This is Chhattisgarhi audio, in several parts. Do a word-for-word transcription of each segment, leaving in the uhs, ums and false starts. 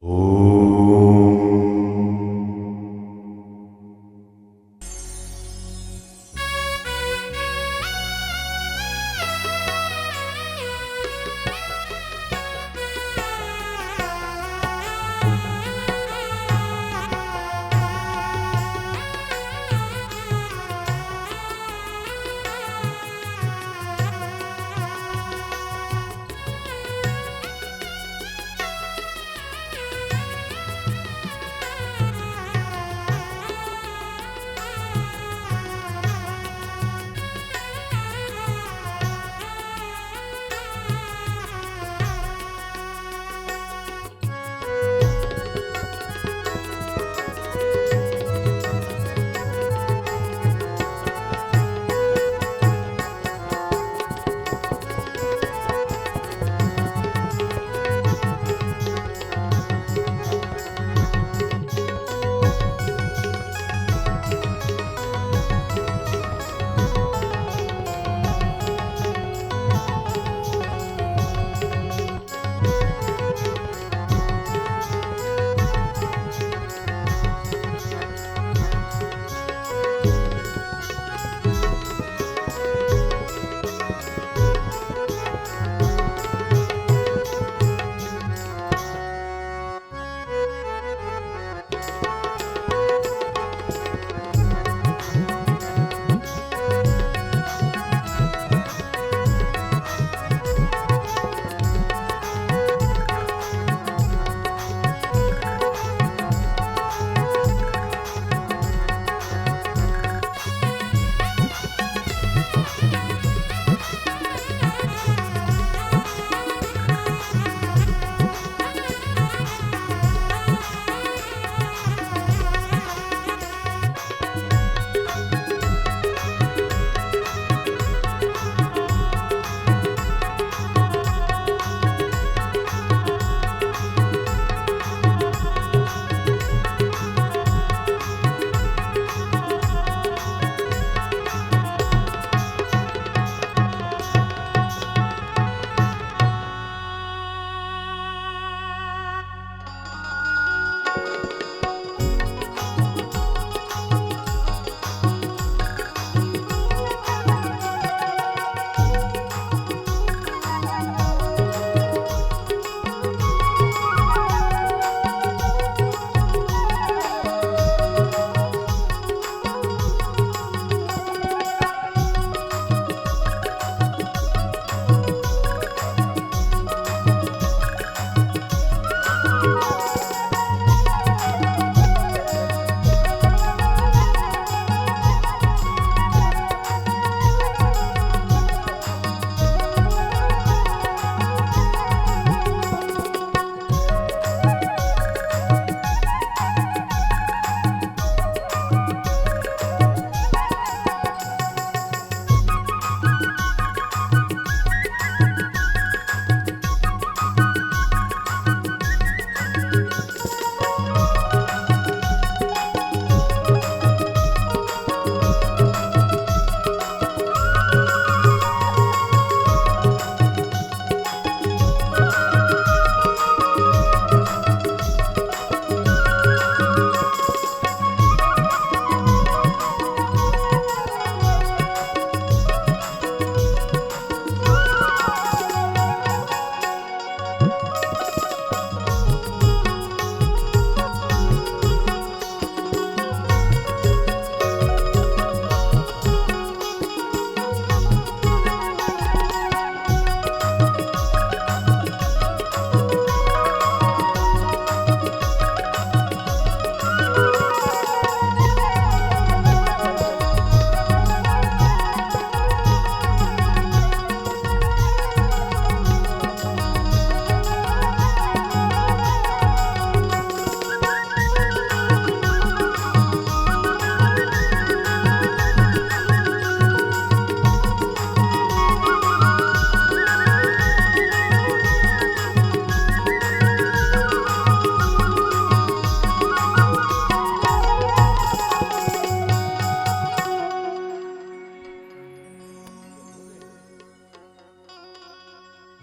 ओम।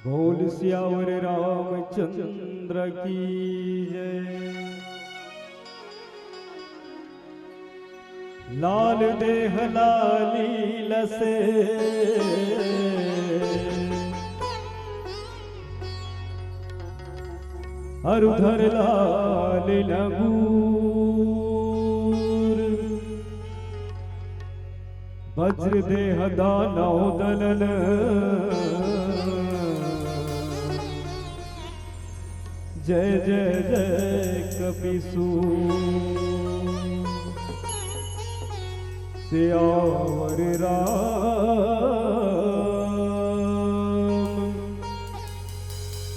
बोल सियावर रामचंद्र की। जय। लाल देह लाली लसे, अरु धर लाल लंगूर। वज्र देह दानव दलन, जय जय जय कपिसू। सियावर राम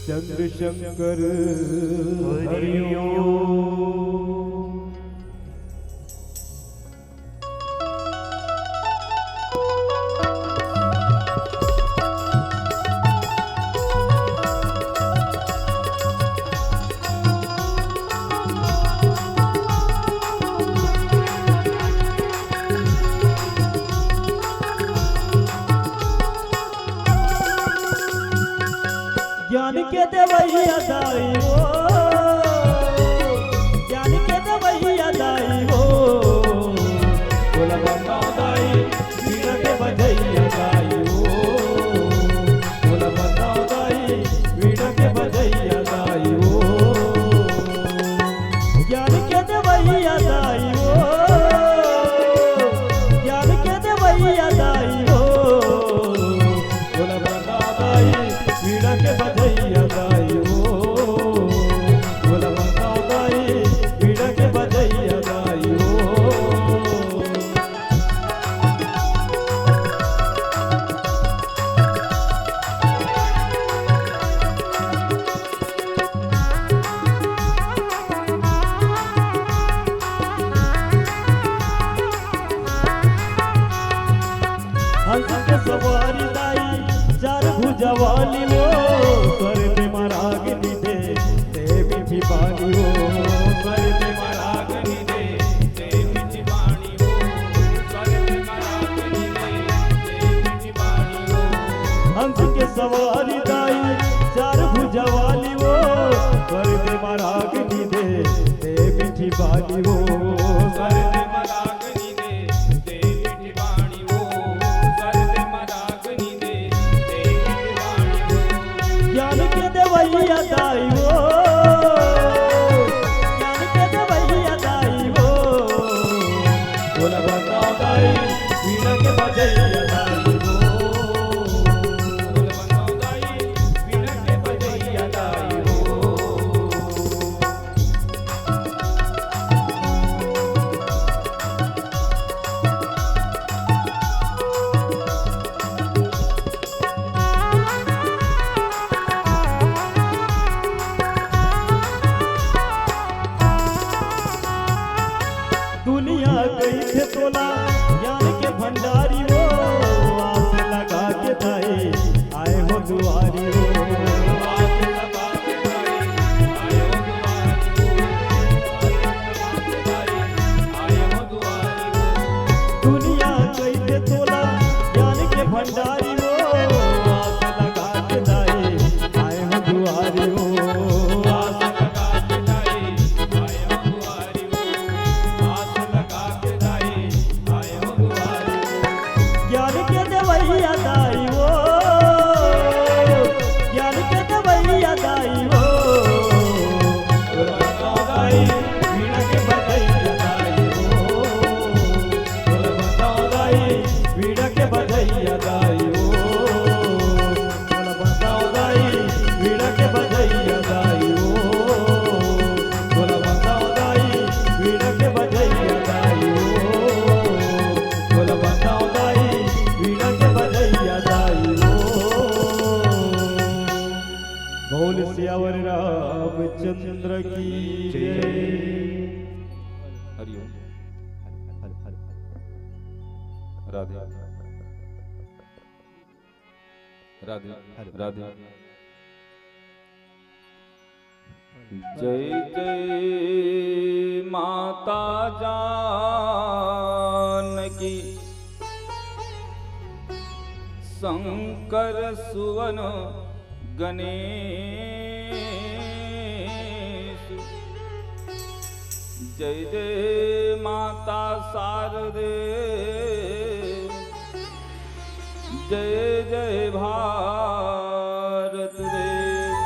चंद्र शंकर हरिओम। ज्ञान के देवैया दाई हो, ज्ञान के देवैया दाई हो, बोला बताओ दाई, वीणा के बजैया दाई हो, बोला बताओ दाई, वीणा के बजैया दाई हो। ज्ञान के देवैया दाई हो, ज्ञान के देवैया दाई हो, बोला बताओ दाई, वीणा के बजैया दाई हो, बोला बताओ दाई, वीणा के बजैया दाई हो। हंस के सवारी दाई, चार भुजा वाली वो, स्वर में मराग निदे, ते मीठी बानी वो, स्वर में मराग निदे, ते मीठी बानी वो, स्वर में मराग निदे, ते मीठी बानी वो। हंस के सवारी दाई, चार भुजा वाली वो, स्वर में मराग निदे, ते मीठी बानी वो, स्वर में मराग निदे, ते मीठी बानी वो, स्वर में मराग निदे, ते मीठी बानी वो। ज्ञान के देवैया दाई वो, ज्ञान के देवैया दाई वो, बोला बताओ दाई, वीणा के बजैया दाई वो, बोला बताओ दाई, वीणा के बजैया दाई वो। दुनिया कहिथे तोला ज्ञान के भंडारी वो, आस लगा के दाई आए हो दुआरी वो। आस लगा के दाई आए हो दुआरी वो। आस लगा के दाई आए हो दुआरी वो। दुनिया कहिथे तोला ज्ञान के भंडारी वो, आस लगा के दाई आए हो दुआरी वो। आस लगा के दाई आए हो दुआरी। आस लगा के दाई आए हो दुआरी। ज्ञान के देवैया दाई वो, ज्ञान के देवैया दाई वो, बोला बताओ दाई, वीणा के बजैया दाई वो, बोला बताओ दाई, वीणा के बजैया दाई वो। बोला बताओ दाई, वीणा के बजैया दाई हो। बोला बताओ दाई, वीणा के बजैया दाई हो। बोला बताओ दाई, वीणा के बजैया दाई हो। बोल सियावर रामचंद्र की जय। हरिओम। राधे। राधे। राधे। जय जय माता जानकी, शंकर सुवन गणेश। जय जय माता शारदे, जय जय भारत देश।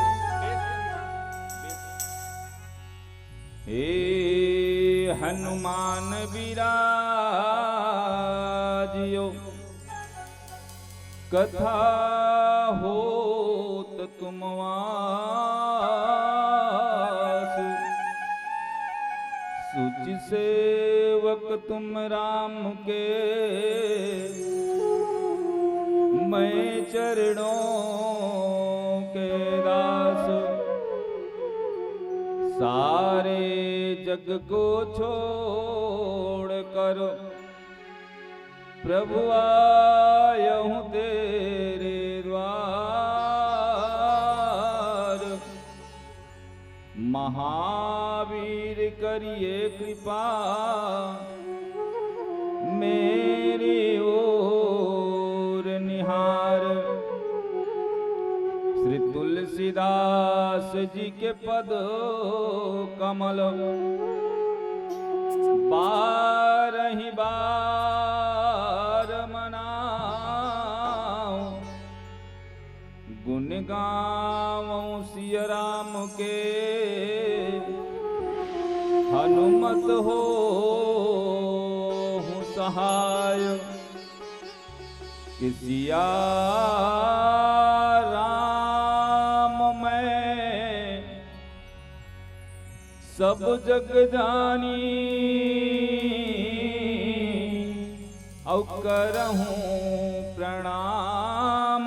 हे हनुमान विराजियो, कथा होत तुम वासु। सुचि सेवक तुम राम के, मैं चरणों के दास। सारे जग को छोड़ कर प्रभु आयहूँ तेरे द्वार। महावीर करिए कृपा मेरी ओर निहार। श्री तुलसीदास जी के पद कमल बारहि बार मनाऊं। गुण गावऊं सिया राम के, हनुमत होहूं सहाय। कि सिया राम मैं सब जग जानी, अउ करहूं प्रणाम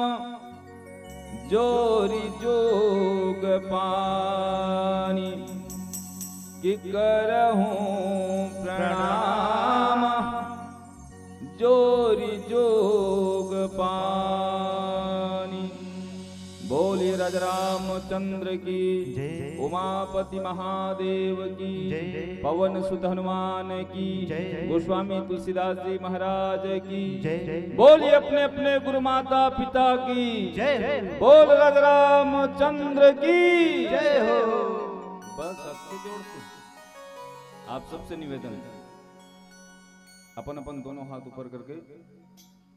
जोरि जोग पानी। कि करहूं प्रणाम जोरि जोग पानी। बोलिए राजा रामचंद्र की, जय। उमापति महादेव की, जय। पवन सुत हनुमान की, जय। गोस्वामी तुलसीदास जी महाराज की, जय। बोलिए अपने अपने गुरु माता पिता की, जय। बोल राजा रामचंद्र की, जय हो। बस अतके जोर से आप सबसे निवेदन, अपन अपन दोनों हाथ ऊपर करके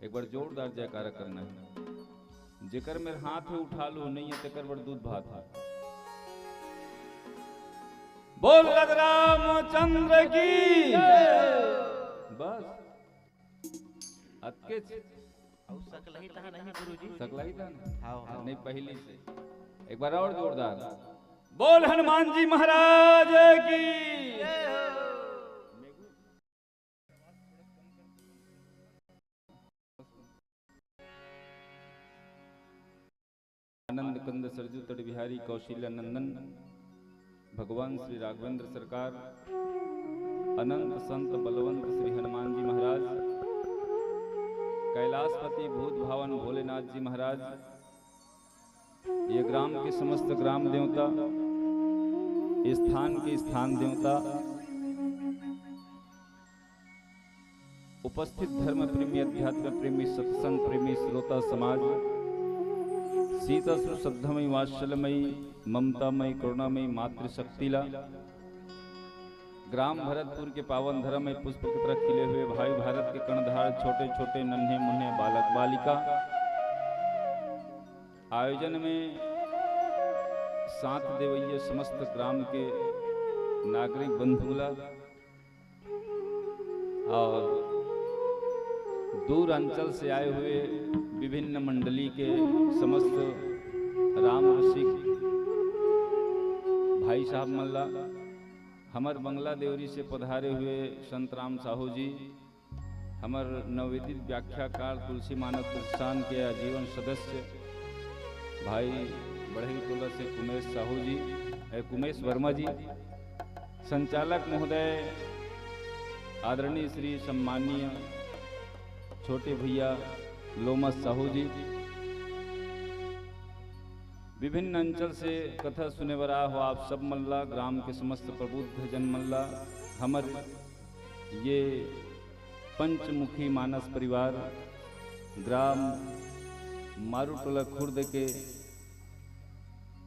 एक बार जोरदार जयकारा करना है। जेकर मेर हाथ हे उठा लो, नहीं है तेकर बर दूध भात है। बोल राजा रामचंद्र की। बस अतके। अउ सकलही तहा नहीं गुरुजी। सकलही तहा नहीं? हाँ, हाँ। नहीं, पहली से। एक बार और जोरदार। बोल हनुमान जी महाराज की। आनंद कंद सरजू तट बिहारी कौशल्या नंदन, भगवान श्री राघवेंद्र सरकार, अनंत संत बलवंत श्री हनुमान जी महाराज, कैलाशपति भूत भावन भोलेनाथ जी महाराज, ये ग्राम के समस्त ग्राम देवता, स्थान के स्थान देवता, उपस्थित धर्म प्रेमी, अध्यात्म प्रेमी, सत्संग प्रेमी, श्रोता समाज, शीतल सुसद्धमय वात्सल्यमय ममतामय करुणामय मातृशक्ति ला, ग्राम भरतपुर के पावन धर्म में पुष्प की तरह खिले हुए भाई भारत के कर्णधार, छोटे छोटे नन्हे मुन्ने बालक बालिका, आयोजन में साथ देवैया समस्त ग्राम के नागरिक बंधु ला और दूर अंचल से आए हुए विभिन्न मंडली के समस्त राम रसिक भाई साहब मन ला, हमर बंगला देवरी से पधारे हुए संत राम साहू जी, हमर नवोदित व्याख्याकार तुलसी मानव प्रतिष्ठान के आजीवन सदस्य भाई बढ़ई टोला से कुमेश साहू जी, ए, कुमेश वर्मा जी, संचालक महोदय आदरणीय श्री सम्माननीय छोटे भैया लोमस साहू जी, विभिन्न अंचल से कथा सुने बर आए हो आप सब मन ला, ग्राम के समस्त प्रबुद्ध जन मन ला, हमर ये पंचमुखी मानस परिवार, ग्राम मारूटोला खुर्द के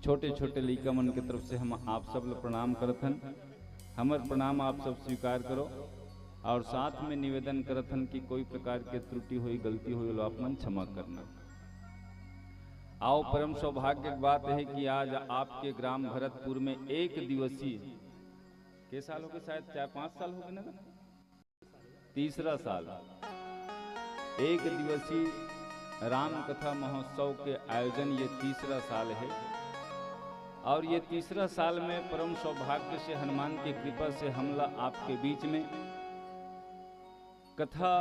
छोटे-छोटे लइका मन के तरफ से हम आप सब ल प्रणाम करत हन। हमर प्रणाम आप सब स्वीकार करो। और साथ में निवेदन करत हन कि कोई प्रकार के त्रुटि होई, गलती होई, ओला आप मन क्षमा करना। आओ, परम सौभाग्य की बात है कि आज आपके ग्राम भरतपुर में एक दिवसीय, के साल हो गए, शायद चार पाँच साल हो गए ना, तीसरा साल, एक दिवसीय राम कथा महोत्सव के आयोजन ये तीसरा साल है। और ये तीसरा साल में परम सौभाग्य से हनुमान की कृपा से हमला आपके बीच में कथा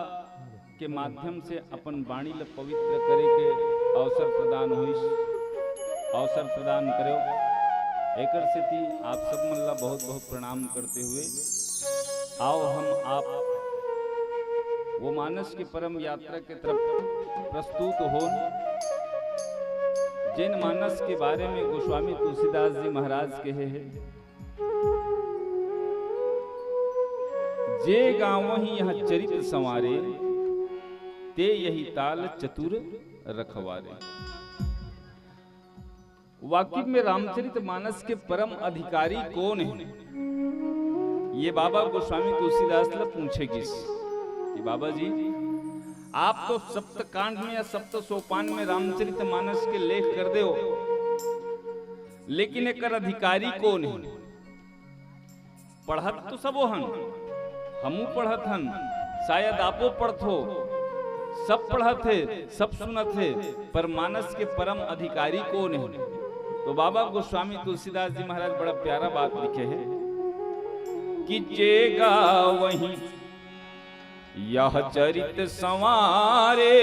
के माध्यम से अपन वाणी ल पवित्र करे के अवसर प्रदान होइस, अवसर प्रदान करो। एकर सेती आप सब मन ला बहुत बहुत प्रणाम करते हुए आओ हम आप वो मानस के परम यात्रा के तरफ प्रस्तुत होन, जिन मानस के बारे में गोस्वामी तुलसीदास जी महाराज कहे हैं, "जे गावही यह चरित संवारे, ते यही ताल चतुर रखवारे।" वाकिफ में रामचरित मानस के परम अधिकारी कौन है? ये बाबा गोस्वामी तुलसीदास ला पूछे गिस कि बाबा जी, आप तो सप्तकांड में या सप्त सोपान में रामचरित मानस के लेख कर दे हो, लेकिन एकर अधिकारी कौन है? पढ़त तो सबो हन, हमू पढ़त हन, शायद आपो पढ़थो, सब पढ़त हे, सब सुनत हे, पर मानस के परम अधिकारी कौन है? तो बाबा गोस्वामी तुलसीदास जी महाराज बड़ा प्यारा बात लिखे हैं कि "जे गावही यह चरित संवारे,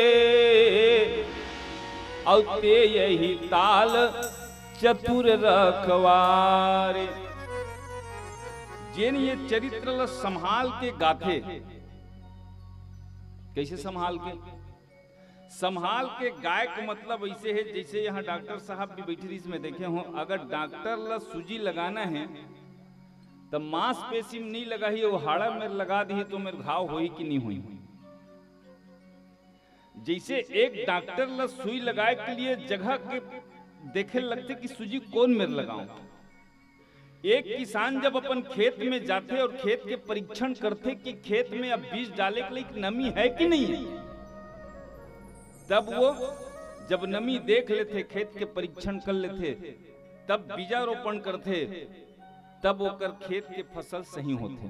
अउ ते यही ताल चतुर रखवारे।" जेन ये चरित्र ल संभाल के गाथे, कैसे संभाल के? संभाल के गाय के मतलब ऐसे है, जैसे यहाँ डॉक्टर साहब भी बैठे रहिस, मैं देखे हूँ, अगर डॉक्टर ल सूजी लगाना है, त मांसपेशी में नहीं लगाही, वो हाड़ा में लगा दिही, तो मेर घाव होही कि नहीं होही? जैसे एक डॉक्टर ल सुई लगाए के लिए जगह के देखे लगथे कि सूजी कौन मेर लगाऊं। एक किसान जब अपन खेत में जाथे और खेत के परीक्षण करथे कि खेत में अब बीज डाले के लिए नमी है कि नहीं है, तब वो जब नमी देख लेथे, खेत के परीक्षण कर लेथे, तब बीजारोपण करथे, तब ओकर खेत के फसल सही होथे।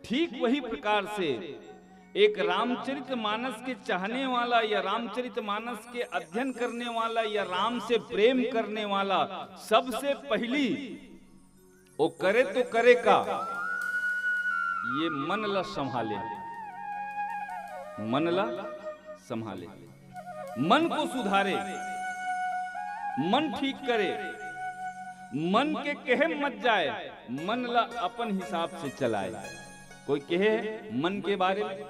ठीक वही प्रकार से एक रामचरित मानस के चाहने वाला या रामचरित मानस के अध्ययन करने वाला या राम से प्रेम करने वाला सबसे पहली वो करे तो करे का, ये मन ला संभाले, मन ला संभाले, मन को सुधारे, मन ठीक करे, मन के कहे मत जाए, मन ला अपन हिसाब से चलाए। कोई कहे मन के बारे में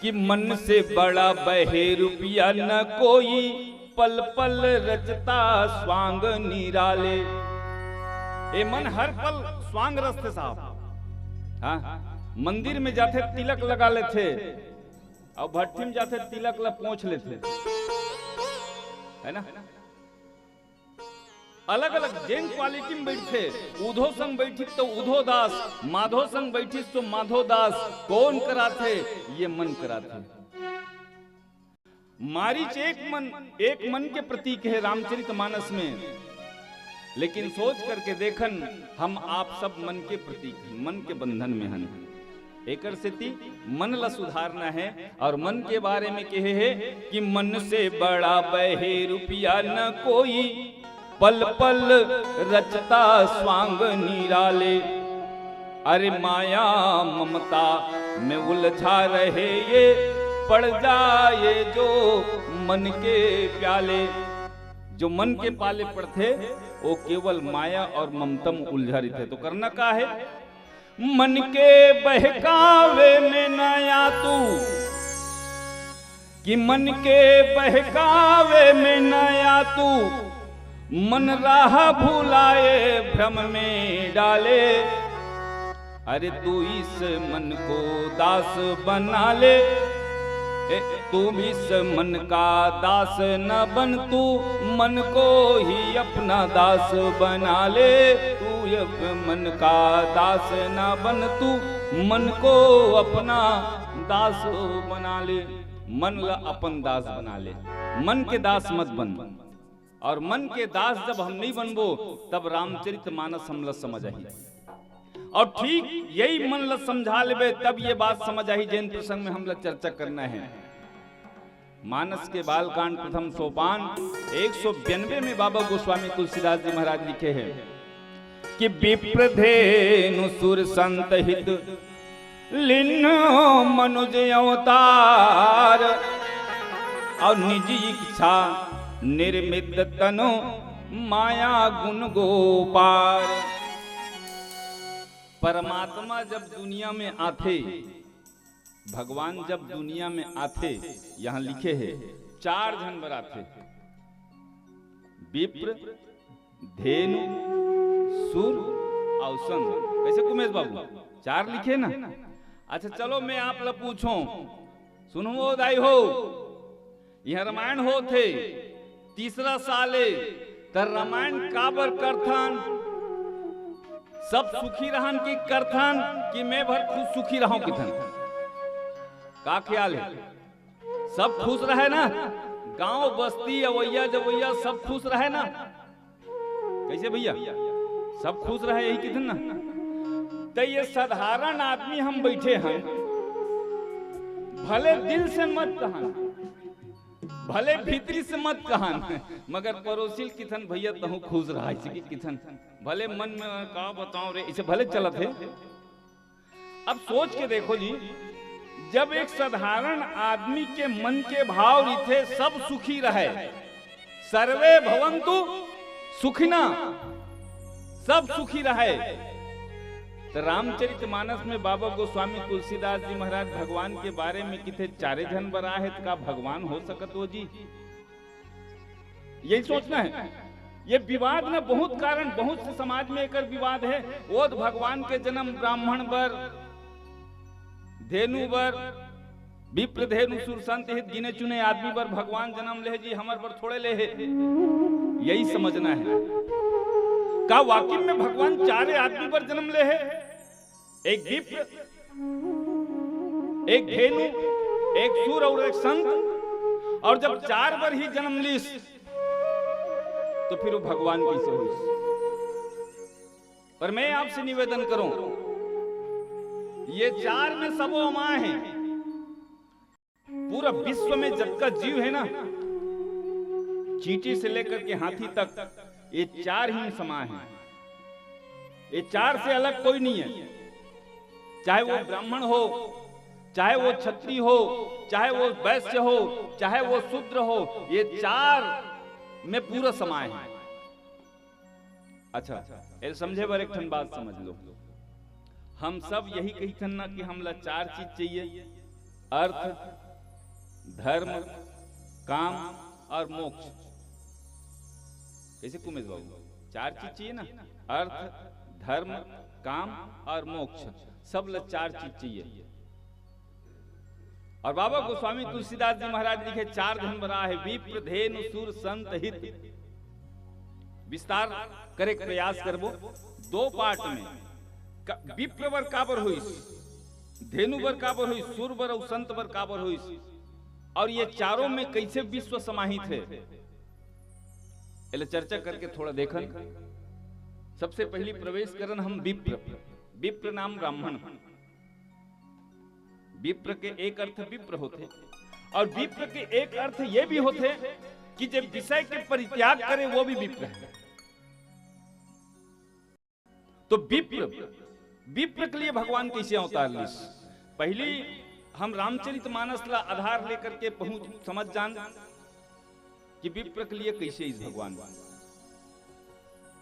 कि "मन से बड़ा बहे रुपया न कोई, पल पल रचता स्वांग निराले।" ए मन हर पल स्वांग रचथे साहब। हाँ, मंदिर में जाथे तिलक लगा लेथे, अउ भट्ठी में जाथे तिलक ला पोंछ लेथे, है ना? अलग-अलग जेन क्वालिटी में बैठथे, उधो संग बैठिस तो उधो दास, माधो संग बैठिस तो माधो दास, कौन कराथे? ये मन कराथे। मारीच एक मन, एक मन के प्रतीक है रामचरित मानस में, लेकिन सोच करके देखन, हम आप सब मन के प्रतीक, मन के बंधन में हन। एकर सेती मन ला सुधारना है। और मन के बारे में कहे है कि "मन से बड़ा बहे रुपया न कोई, पल पल रचता स्वांग निराले।" अरे माया ममता में उलझा रहे ये, पड़ जाए जो मन के प्याले। जो मन के पाले पड़थे, वो केवल माया और ममता में उलझा रहिथे। तो करना का है? मन के बहकावे में न आ तू, कि मन के बहकावे में न आ तू, मन राह भुलाए भ्रम में डाले। अरे तू इस मन को दास बना ले, ए, तू इस मन का दास न बन, तू मन को ही अपना दास बना ले। तू मन का दास ना बन तू, मन को अपना दास बना ले। मन ला अपन दास बना ले, मन के दास मत बन। और मन के दास जब हम नहीं बनबो, तब रामचरित मानस हमला समझ आही। और ठीक यही मन ला समझा लेबे, तब ये बात समझ आही, जैन प्रसंग में हमला चर्चा करना है। मानस के बालकांड प्रथम सोपान एक सौ बयानबे में बाबा गोस्वामी तुलसीदास जी महाराज लिखे हैं कि विप्र धेनु सुर संत हित लीन्हो मनुज अवतार, और निज इच्छा निर्मित तनु माया गुण गो पार। परमात्मा जब दुनिया में आथे, भगवान जब दुनिया में आथे, यहाँ लिखे है, चार झन बर आथे, विप्र, धेनु, सुर और संत। कैसे कुमेश बाबू? चार लिखे ना? अच्छा, चलो मैं आप ला पूछो, सुनो दाई हो, यहाँ रामायण होथे, तीसरा साल ए, त रामायण काबर करथन? सब सुखी रहन कि करथन कि मैं भर खुद सुखी रहूं किथन? का ख्याल है? सब खुश रहे ना? गांव बस्ती अवैया जवैया सब खुश रहे ना? कैसे भैया, सब खुश रहे, यही किथन ना? त ये साधारण आदमी हम बैठे हैं, भले दिल से मत कहन, भले भीतरी से मत कहन, मगर पड़ोसी ल किथन, भैया तहूं खुश रहा, ऐसे कि किथन, भले मन में का बताओ रे, इसे भले चलत है। अब सोच के देखो जी, जब एक साधारण आदमी के मन के भाव रिथे, सब सुखी रहे, सर्वे भवंतु सुखिना, सब सुखी रहे, तो रामचरित मानस में बाबा गोस्वामी तुलसीदास जी महाराज भगवान के बारे में किथे चारे झन बर आहे, त का भगवान हो सकत हो जी? यही सोचना है। ये विवाद ना बहुत कारण, बहुत से समाज में एकर विवाद है। ओद भगवान के जन्म ब्राह्मण बर, धेनु बर, विप्र धेनु सुर संत हित गिने चुने आदमी बर भगवान जन्म ले जी, हमर बर थोड़े ले है। यही समझना है। का वाकई में भगवान चारे आदमी बर जन्म ले है? एक विप्र, एक धेनु, एक सुर और एक संत। और जब चार बर ही जन्म लीस, तो फिर वो भगवान कैसे होइस? पर मैं आपसे निवेदन करूं, ये चार में सबो अमाए हैं। पूरा विश्व में जतका जीव है ना, चींटी से लेकर के हाथी तक, ये चार ही में समाए हैं। ये चार से अलग कोई नहीं है। चाहे वो ब्राह्मण हो, चाहे वो क्षत्रिय हो, चाहे वो वैश्य हो, चाहे वो शूद्र हो, ये चार में पूरा समाए हैं। अच्छा, एल समझे बर एक ठन बात समझ लो। हम सब यही कहिथन ना कि हमला चार चीज चाहिए, अर्थ, धर्म, काम और मोक्ष। कैसे कुमेश बाबू? चार चीज चाहिए ना, अर्थ, धर्म, काम और मोक्ष। सब ला चार चीज चाहिए। और बाबा गोस्वामी तुलसीदास जी महाराज लिखे, चार झन बर आहे, विप्र धेनु सुर संत हित। विस्तार करे के प्रयास करबो दो पार्ट में। क-, विप्र बर काबर होइस, धेनु बर काबर होइस, सुर बर अउ संत बर काबर होइस, और ये चारों में कैसे विश्व समाहित है, एला चर्चा करके थोड़ा देखन। सबसे पहली प्रवेश करन हम विप्र, विप्र नाम ब्राह्मण। विप्र के एक अर्थ विप्र होथे, और विप्र के एक अर्थ ये भी होथे कि जे विषय के परित्याग करे, वो भी विप्र है। तो विप्र, विप्र के लिए भगवान कैसे अवतार लीस? पहली हम रामचरित मानस ला आधार लेकर के पहुंच समझ जान कि विप्र के लिए कैसे इस भगवान।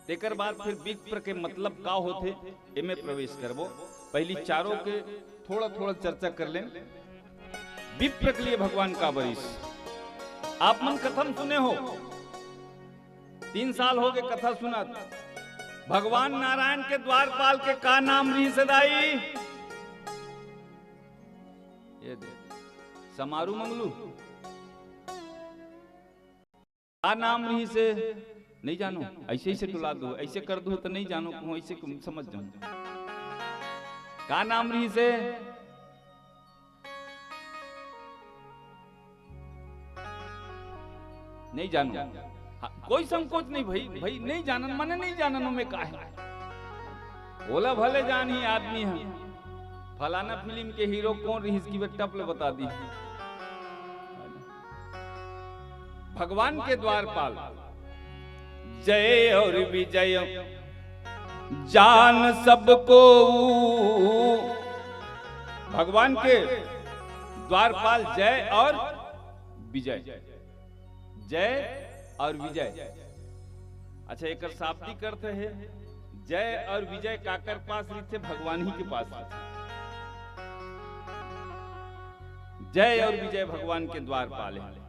तेकर बाद फिर विप्र के मतलब का होथे, एमे प्रवेश करबो। पहली चारों के थोड़ा थोड़ा चर्चा कर लेन। विप्र के लिए भगवान काबर इस, आप मन कथा म सुने हो, तीन साल हो गए कथा सुनत। भगवान नारायण के द्वारपाल के का नाम रहिस हे दाई? ये दे, समारू मंगलू। का नाम रहिस हे? नहीं जानो, ऐसे, ऐसे टुला दो, ऐसे कर दो तो नहीं जानो, कहूँ ऐसे समझ जाऊँ। का नाम रहिसे? नहीं जानो। हाँ, कोई संकोच नहीं भाई, भाई नहीं जानन माने नहीं जानन, ओमे का हे। ओला भले जानही आदमी हे, फलाना फिल्म के हीरो कोन रहिस कि वे टप ले बता दी। भगवान के द्वारपाल जय और विजय जान सबको। भगवान के द्वारपाल जय और विजय, जय और विजय। अच्छा, एकर शाब्दिक अर्थ हे, जय और विजय काकर पास रहिथे? भगवान ही के पास रहिथे। जय और विजय भगवान के द्वारपाल हे।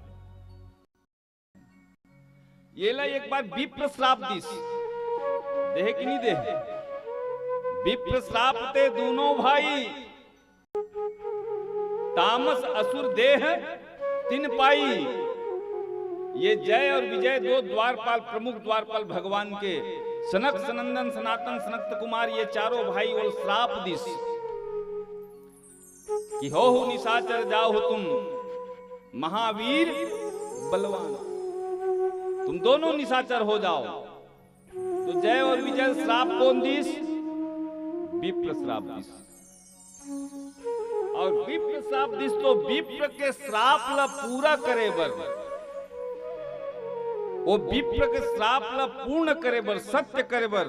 येला एक बार विप्र श्राप दिस, देहे कि नहीं देहे? विप्र श्राप ते दोनों भाई, तामस असुर देह तिन पाई। ये जय और विजय दो द्वारपाल, प्रमुख द्वारपाल भगवान के, सनक सनंदन सनातन सनत कुमार, ये चारों भाई ओल श्राप दिस कि हो हो निशाचर जाओ तुम महावीर बलवान, तुम दोनों निशाचर हो जाओ। तो जय और विजय श्राप कोन दिस? विप्र श्राप दिस। और विप्र श्राप दिस तो विप्र के श्राप ला पूरा करे बर, वो विप्र के श्राप ला पूर्ण करे बर, सत्य करे बर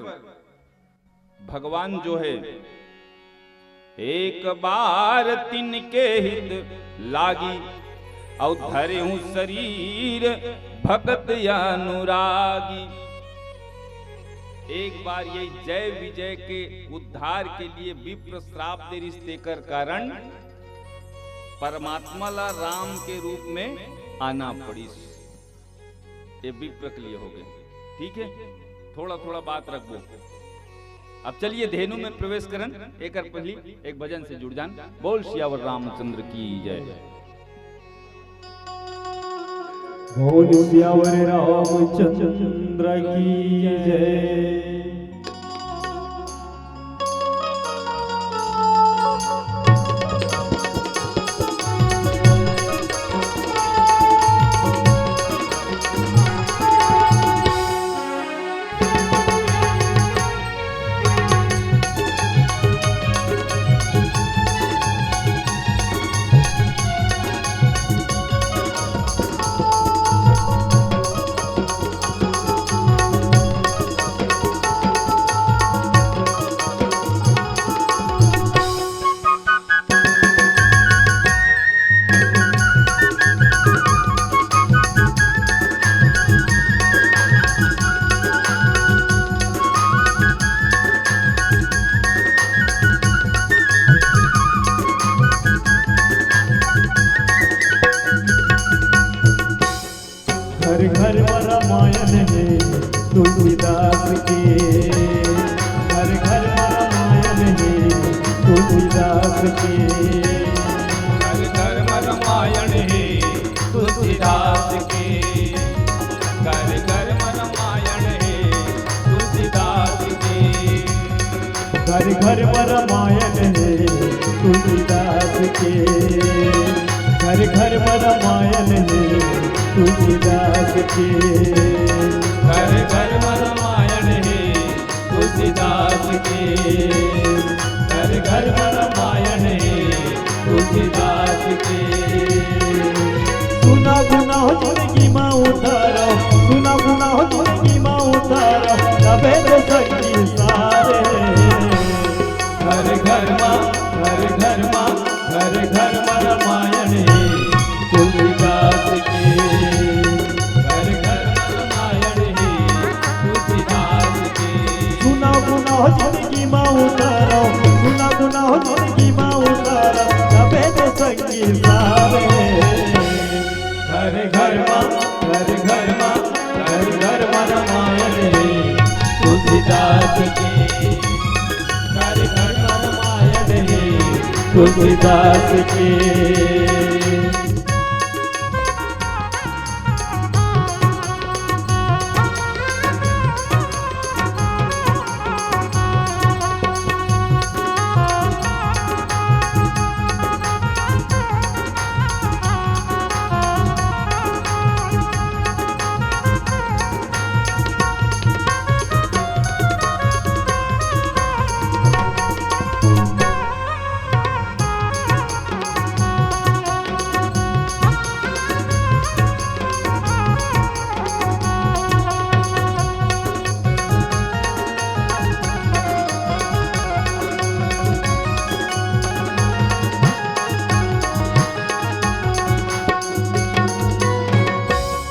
भगवान जो हे, एक बार तिनके हित लागी, अउ धरेहु शरीर भगत अनुरागी। एक बार ये जय विजय के उद्धार के लिए विप्र श्राप दे रिहिस, तेकर कारण परमात्मा ला राम के रूप में आना पड़िस। ये विप्र के लिए हो गए। ठीक है, थोड़ा थोड़ा बात रखबो। अब चलिए धेनु में प्रवेश करन, एकर पहली एक भजन से जुड़ जान। बोल सियावर रामचंद्र की जय। बोल सियावर रामचंद्र की जय। घर घर में रामायण हे तुलसीदास के, घर घर में रामायण हे तुलसीदास के, घर घर में रामायण हे तुलसीदास के, घर घर में रामायण हे तुलसीदास के। घर घर में रामायण हे तुलसीदास के, घर घर में रामायण हे तुलसीदास के, घर घर में रामायण हे तुलसीदास के, घर घर में रामायण हे तुलसीदास के। सुना गुना हो जिंदगी मा उतारो, सुना गुना हो जिंदगी मा उतारो, तबे तो संगी सारे। घर घर मा, घर घर मा, घर घर मा रामायण हे तुलसीदास के। घर घर मा रामायण हे तुलसीदास के। सुना गुना हो जिंदगी मा उतारो, सुना गुना हो जिंदगी मा उतारो, तबे तो संगी सारे। घर घर मा, घर घर मा, घर घर मा रामायण हे तुलसीदास के। घर घर मा रामायण हे तुलसीदास के।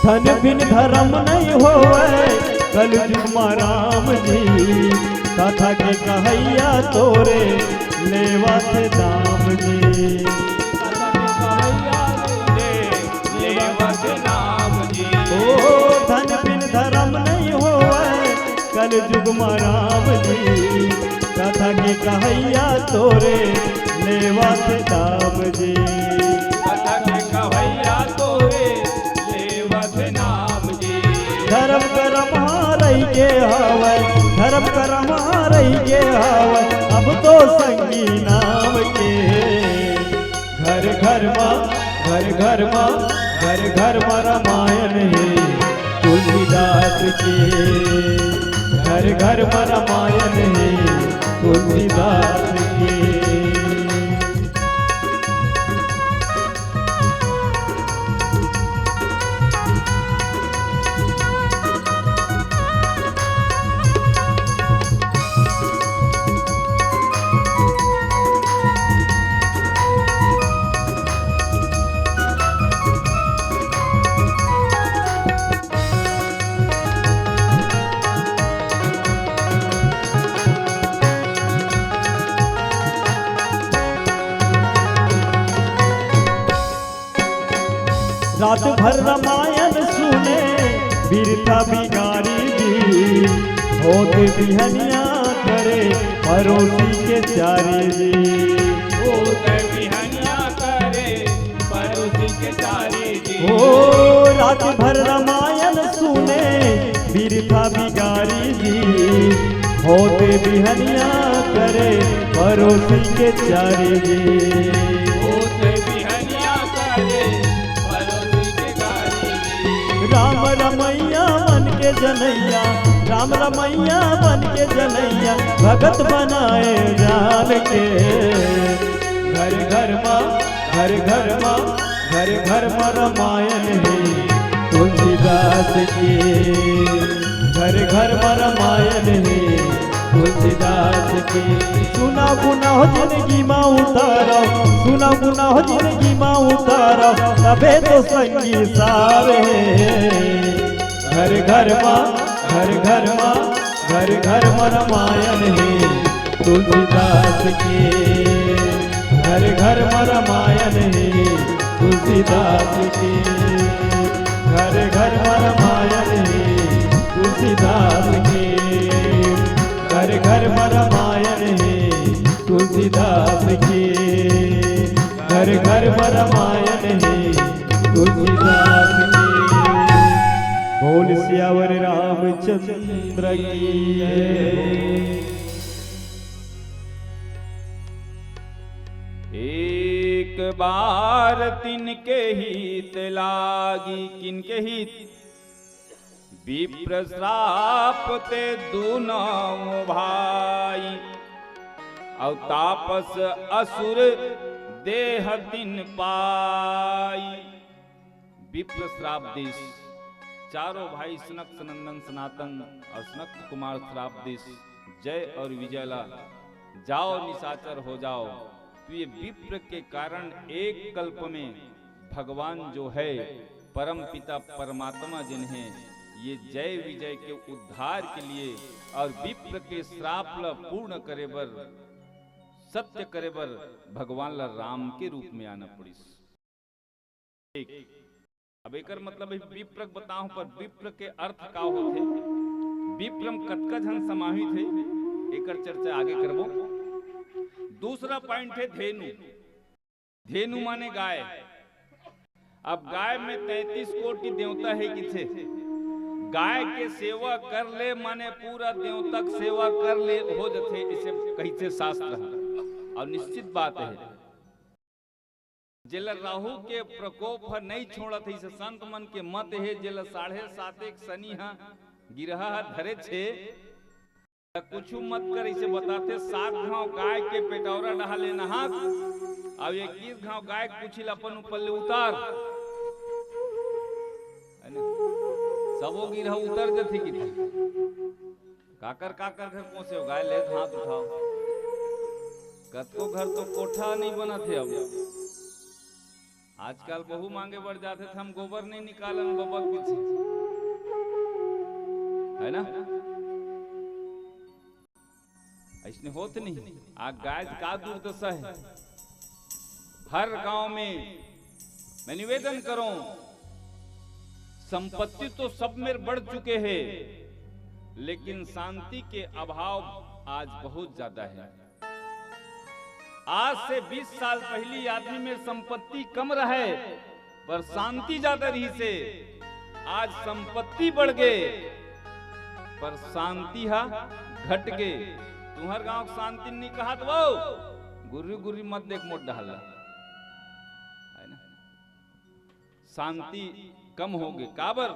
धन बिन धर्म नहीं होवय, कलयुग म राम जी, कथा के कहैया तोरे लेवत दाम जी। कथा के कहैया तोरे लेवत दाम जी। ओ धन बिन धर्म नहीं होवय, कलयुग म राम जी, कथा के कहैया तोरे लेवत दाम जी। कथा के कहैया तोरे लेवत नाम जी। धर्म करम हारई के हावय, धर्म करम हारई के हावय, अब तो संगी नाम के। घर घर मा, घर घर मा, घर घर मा रामायण हे तुलसीदास के। घर घर मा रामायण हे तुलसीदास के। रात भर रामायण सुने बिरथा बिगारी जी, होत बिहनिया करे परोसी के चारी जी। होत बिहनिया करे परोसी के चारी जी। ओ रात भर रामायण सुने बिरथा बिगारी जी, होत बिहनिया करे परोसी के चारी जी। होत बिहनिया करे परोसी के चारी जी। राम रमैया बन के जनैया, राम रमैया बन के जनैया, भगत बनाए जान के। घर घर मा, घर घर मा, घर घर मा रामायण हे तुलसीदास के। घर घर मा रामायण हे तुलसीदास के। सुना गुनाह जिंदगी मा उतारा, सुना गुनाह जिंदगी मा उतारा, तबे तो संगी सार हे। घर घर मा, घर घर मा, घर घर मा रामायण हे तुलसीदास के। घर घर मा रामायण हे तुलसीदास के। घर घर मा रामायण हे तुलसीदास के। घर घर मा रामायण हे तुलसीदास के। घर घर मा रामायण हे तुलसीदास के। बोल सियावर रामचंद्र की जय। एक बार तिनके हित लागी, किनके हित? विप्र श्राप ते दुनौ भाई, अउ तापस असुर देह तिन पाई। विप्र श्राप दिस, चारों भाई सनक सनंदन सनातन और सनत कुमार श्राप दिस, जय और विजय ला, जाओ निशाचर हो जाओ। तो ये विप्र के कारण एक कल्प में भगवान जो है, परम पिता परमात्मा जिन्हें ये जय विजय के उद्धार के लिए और विप्र के श्राप ला पूर्ण करे बर, सत्य करे बर भगवान ला राम के रूप में आना पड़िस। एक, अब एकर मतलब है विप्र के बताहूं, पर विप्र के अर्थ का होथे, विप्र म कतका झन समाहित हे, एकर चर्चा आगे करबो। दूसरा पॉइंट है धेनु। धेनु माने गाय। अब गाय में तैंतीस कोटि देवता हे किथे। गाय के सेवा कर ले माने पूरा देवता के सेवा कर ले हो जथे, इसे कहिथे शास्त्र ह। और निश्चित बात है, जेला राहु के प्रकोप ह नइ छोड़त हे, इसे संत मन के मत हे, जेला साढ़े सात एक शनि ह गिरहा ह धरे छे, त कुछु मत कर, इसे बताथे, सात घांव गाय के पेटौरा डहा ले नहात, अब इक्कीस घांव गाय के पूछी ल अपन ऊपर ले उतार, है ना? सबो गिरहा उतर जथे किथे। काकर काकर घर कोसे हो, गाय ले हाथ उठाओ। कतको घर तो कोठा नहीं बनत हे अब। आजकल बहू मांगे बर जाथे त हम गोबर नहीं निकालन बबा पीछे, है ना? ऐसने होत नहीं। आ गाय का दुर्दशा है। हर गांव में मैं निवेदन करूं, संपत्ति तो सब में बढ़ चुके हैं, लेकिन शांति के अभाव आज बहुत ज्यादा है। आज से बीस साल पहली आदमी में संपत्ति कम रहे, पर शांति ज्यादा रहिसे। आज संपत्ति बढ़ गे, पर शांति हा घट गे। तुम्हर गांव के शांति नहीं कहत वो, गुर्री गुर्री मत देख मोट डहल ला, है ना? शांति कम हो गे। काबर?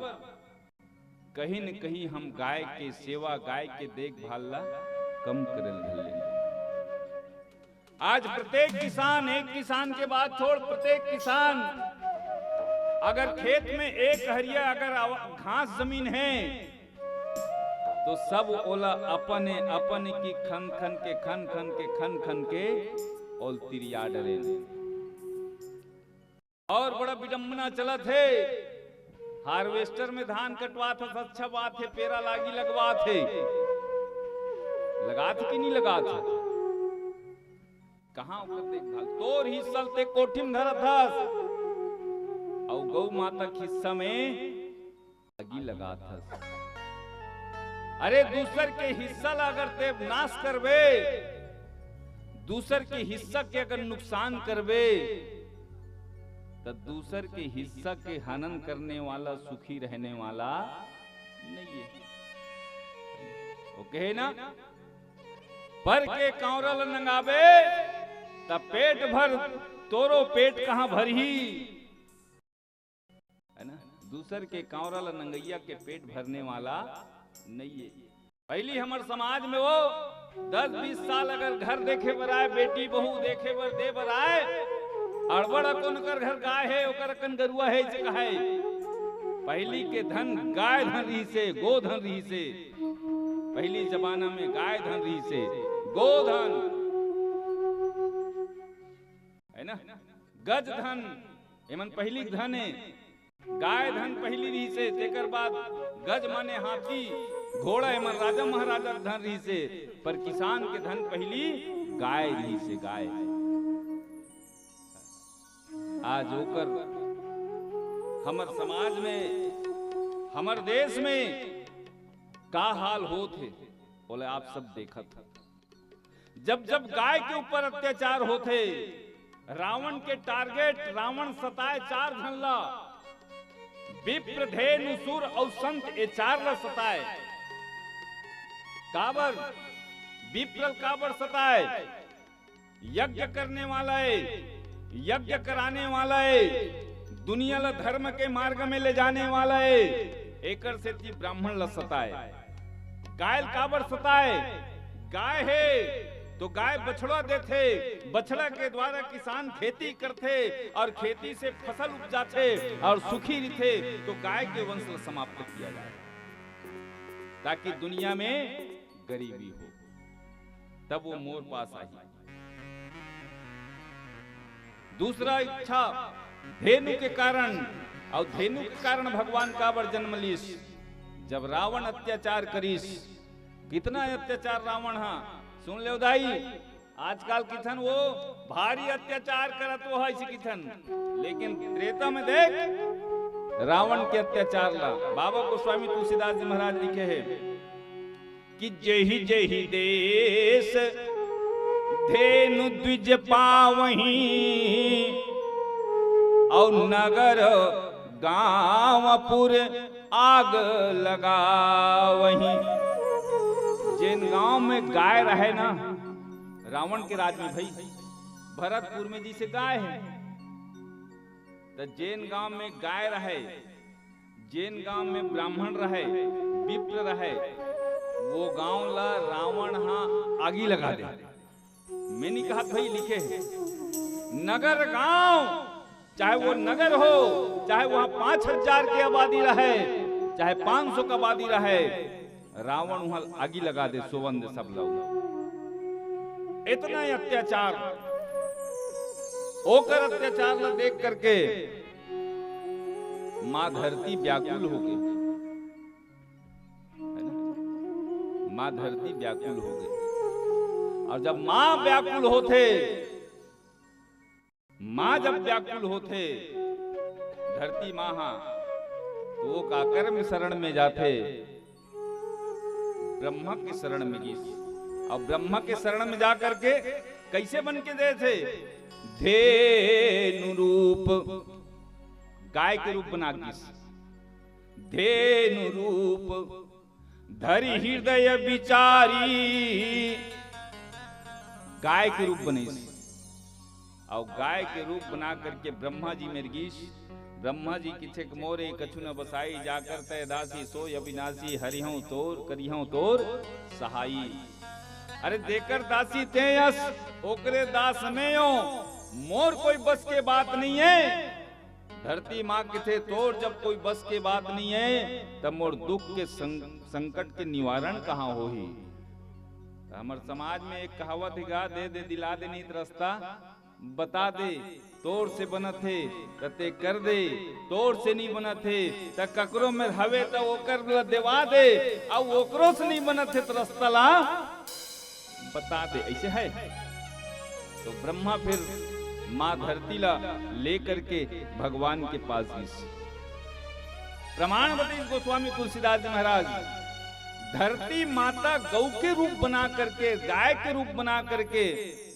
कहीं न कहीं हम गाय के सेवा, गाय के देखभाल ला कम करे ल धर लेन। आज प्रत्येक किसान, एक किसान के बात छोड़, प्रत्येक किसान अगर खेत में एक हरिया अगर आवा-, घास जमीन है, तो सब ओला अपने अपने की खन खन के, खन खन के, खन खन के ओल तिरिया डरेन। और बड़ा विडंबना चलत हे, हार्वेस्टर में धान कटवात हस, अच्छा बात हे, पेरा लागी लगवात हे, लगात हे कि नहीं लगात हे? कहाँ ओकर देखभाल? तोर हिस्सा ल ते कोठी में धरत हस, अउ गौ माता के हिस्सा में आगी लगात हस। अरे, दूसर के हिस्सा ला अगर ते नाश करबे, दूसर के हिस्सा के अगर नुकसान करबे, त दूसर के हिस्सा के हनन करने वाला सुखी रहने वाला नहीं है। वो कहे ना, पर के कांवरा ल नंगाबे, त पेट भर तोरो पेट कहाँ भरही? है ना? दूसर के कांवरा ल नंगैया के पेट भरने वाला नहीं है। पहली हमर समाज में वो दस बीस साल अगर घर देखे बर आए, बेटी बहू देखे बर दे बर आए, अड़बड़ अकन ओकर घर गाय है, ओकर अकन गरुआ है, इसे कहे। पहली के धन गाय धन रहिसे, गो धन रहिसे। पहली जमाना में गाय धन रहिसे, गो धन, है ना, गज धन, एमन पहली के धन है। गाय धन पहली रहिसे, तेकर बाद गज माने हाथी, घोड़ा, एमन राजा महाराजा के धन रहिसे, पर किसान के धन पहली गाय रहिसे, गाय। आज ओकर हमर समाज में, हमर देश में का हाल होत हे, ओला आप सब देखत हो। जब जब गाय के ऊपर अत्याचार होथे, रावण के टारगेट, रावण सताए चार झन ला, विप्र, धेनु, सुर अउ संत, ए चार ला सताए। काबर? विप्र ल काबर सताए? यज्ञ करने वाला है, यज्ञ कराने वाला है, दुनिया ला धर्म के मार्ग में ले जाने वाला है, एकर सेती ब्राह्मण ला सताए। गाय ल काबर सताए? गाय हे तो गाय बछड़ा देथे, बछड़ा के द्वारा किसान खेती करथे और खेती से फसल उपजाथे और सुखी रिथे, तो गाय के वंश ला समाप्त किया जाए, ताकि दुनिया में गरीबी हो, तब वो मोर पास आही। दूसरा इच्छा धेनु के कारण, अउ धेनु के कारण भगवान काबर जन्म लिस? जब रावण अत्याचार करिस, कितना अत्याचार रावण हा, सुन लेव दाई, आजकल किथन वो भारी अत्याचार करत वो है, इसे किथन, लेकिन त्रेता में देख रावण के अत्याचार ला। बाबा गोस्वामी तुलसीदास जी महाराज लिखे हे कि जेहि जेहि देश धेनु द्विज पावहीं, अउ नगर गांव पुर आग लगावहीं। जेन गांव में गाय रहे ना, रावण के राज में भई, भरतपुर में जैसे गाय है, त जेन गांव में गाय रहे, जेन गांव में ब्राह्मण रहे, विप्र रहे, वो गांव ला रावण हा आगी लगा दे। मैं नहीं कहत भई, लिखे हे, नगर गांव, चाहे वो नगर हो, चाहे वहां पांच हजार की आबादी रहे, चाहे पांच सौ की आबादी रहे, रावण वहां आगी लगा दे, सोवन दे सब लोग। इतना ही अत्याचार। ओकर अत्याचार ला देख करके माँ धरती व्याकुल हो गई, है ना? माँ धरती व्याकुल हो गई। और जब माँ व्याकुल होथे, माँ जब व्याकुल होथे धरती माँ हा, तो वो काकर में शरण में जाथे? ब्रह्मा के शरण में गिस। और ब्रह्मा के शरण में जा करके कैसे बन के देथे? धेनु रूप, गाय के रूप बना गिस। धेनु रूप धरि हृदय विचारी, गाय के रूप बनइस। और गाय के रूप बना करके ब्रह्मा जी मेर गिस। ब्रह्मा जी किथे के मोर ए कछु न बसाई, जाकर तै दासी सोय अविनाशी, हरिहंव तोर करिहंव तोर सहाई। अरे जेकर दासी तें अस, ओकरे दास में हो, मोर कोई बस के बात नहीं है। धरती माँ किथे तोर जब कोई बस के बात नहीं है, तब मोर दुख के सं-, संकट के निवारण कहाँ होही? त हमर समाज में एक कहावत हे गा, दे दे दिला दे नहीं त रास्ता बता दे। तोर से बनत हे त ते कर दे, तोर से नहीं बनत हे त ककरो में हवे त ओकर ला देवा दे, अउ ओकरो से नहीं बनत हे त रास्ता ला बता दे, ऐसे है। तो ब्रह्मा फिर माँ धरती ला लेकर के भगवान के पास गिस। प्रमाण बतइस गोस्वामी तुलसीदास जी महाराज, धरती माता गौ के रूप बना करके, गाय के रूप बना करके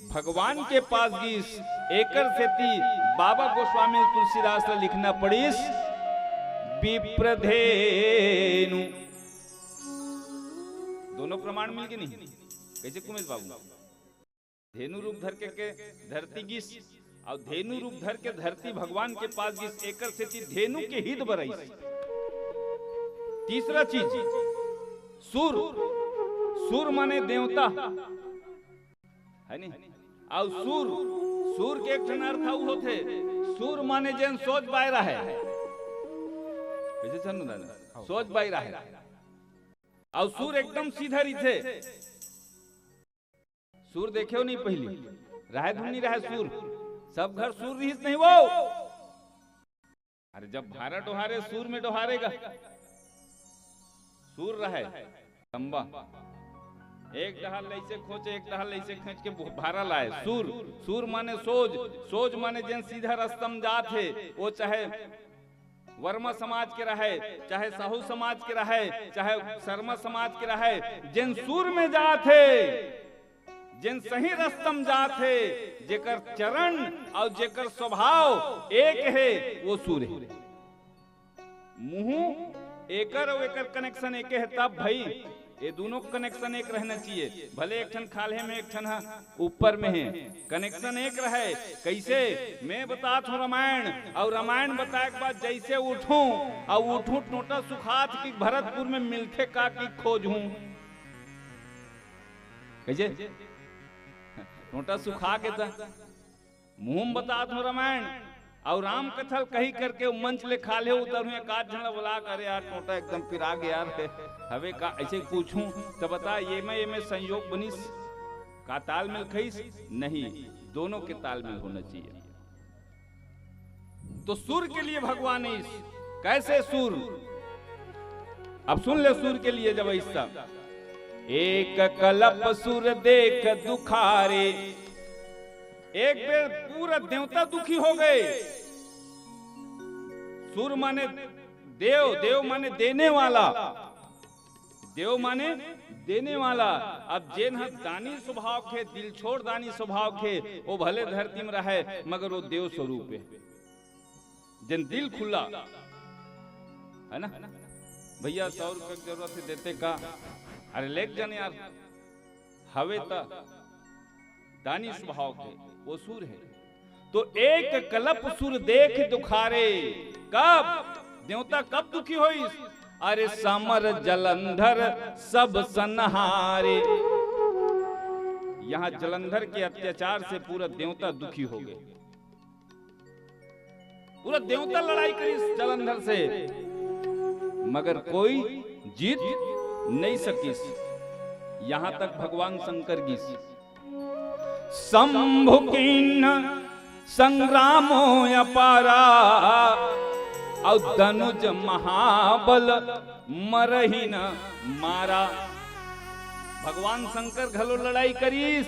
भगवान के पास गिस। एकर सेती बाबा गोस्वामी तुलसीदास ला लिखना पड़िस विप्रधेनु। दोनों प्रमाण मिल के नहीं, कैसे कुमेश बाबू? धेनु रूप धर के, के धरती गिस, और धेनु रूप धर के धरती भगवान के पास गिस, एकर सेती धेनु के हित बरइस। तीसरा चीज, सुर, सुर माने देवता, है नी? अउ सुर, सुर के एक ठन अर्थ अउ होथे, सुर माने जेन सोच बाय रहय। कैसे छन्नू दादा? सोच बाय रहय। अउ सुर एकदम सीधा रहिथे। सुर देखेव नहीं पहिली, रहय धुन नहीं रहय सुर, सब घर सुर रिहिस नहीं वो। अरे जब भारा डोहारे सुर में डोहारेगा, सुर रहय लंबा, एक डहर ले ऐसे खोचे, एक डहर ले ऐसे खींच के भारा लाए। सुर, सुर माने सोज, सोज माने जेन सीधा रास्ता में जात हे, वो चाहे वर्मा समाज के रहय, चाहे साहू समाज के रहय, चाहे शर्मा समाज के रहय, जेन सुर में जात हे, जेन सही रास्ता में जात हे, जेकर चरण अउ जेकर स्वभाव एक हे, वो सुर हे। मुंह एकर अउ एकर connection एक हे, तब भाई ये दोनों connection एक रहना चाहिए। भले एक ठन खाल्हे में, एक ठन ह ऊपर में हे, connection एक रहय। कैसे? मैं बतात हूँ रामायण, अउ रामायण बताए के बाद जैसे उठूं अउ उठूं, टोंटा सुखात कि भरतपुर में मिलथे का कि खोजहूं। कैसे? टोंटा सुखा के त मुंह म बतात हूँ रामायण, अउ राम कथा ल कही करके वो मंच ले खाल्हे उतरहूँ, एक आध झन ला बोला के, "अरे यार, टोंटा एकदम पिरा गे यार, हवे का?" ऐसे पूछहूँ त बता, ये में, ये में संयोग बनिस, का तालमेल खइस? नहीं, दोनों के तालमेल होना चाहिए। तो सुर के लिए भगवान इस, कैसे सुर? अब सुन ले सुर के लिए जब ऐसा, "एक कलप सुर देख दुखारे।" एक बेर पूरा देवता दुखी हो गए। सुर माने देव, देव माने देने वाला, देव माने देने वाला। अब जेन ह दानी स्वभाव के, दिल छोड़ दानी स्वभाव के, वो भले धरती में रहय, मगर वो देव स्वरूप हे। जेन दिल खुला, है ना? भैया, सौ रुपये की जरूरत है, देते का? अरे, लेके जाने यार, हवे त दानी स्वभाव के, वो सुर हे। तो एक कलप सुर देख दुखारे, कब? देवता कब दुखी होइस? अरे समर जलंधर सब संहारे। यहाँ जलंधर के अत्याचार से पूरा देवता दुखी हो गए। पूरा देवता लड़ाई करिस जलंधर से, मगर कोई जीत नहीं सकिस। यहाँ तक भगवान शंकर गिस। शंभु किन्ह संग्रामो अपारा, अउ दनुज महाबल मरहि न मारा। भगवान शंकर घलो लड़ाई करिस,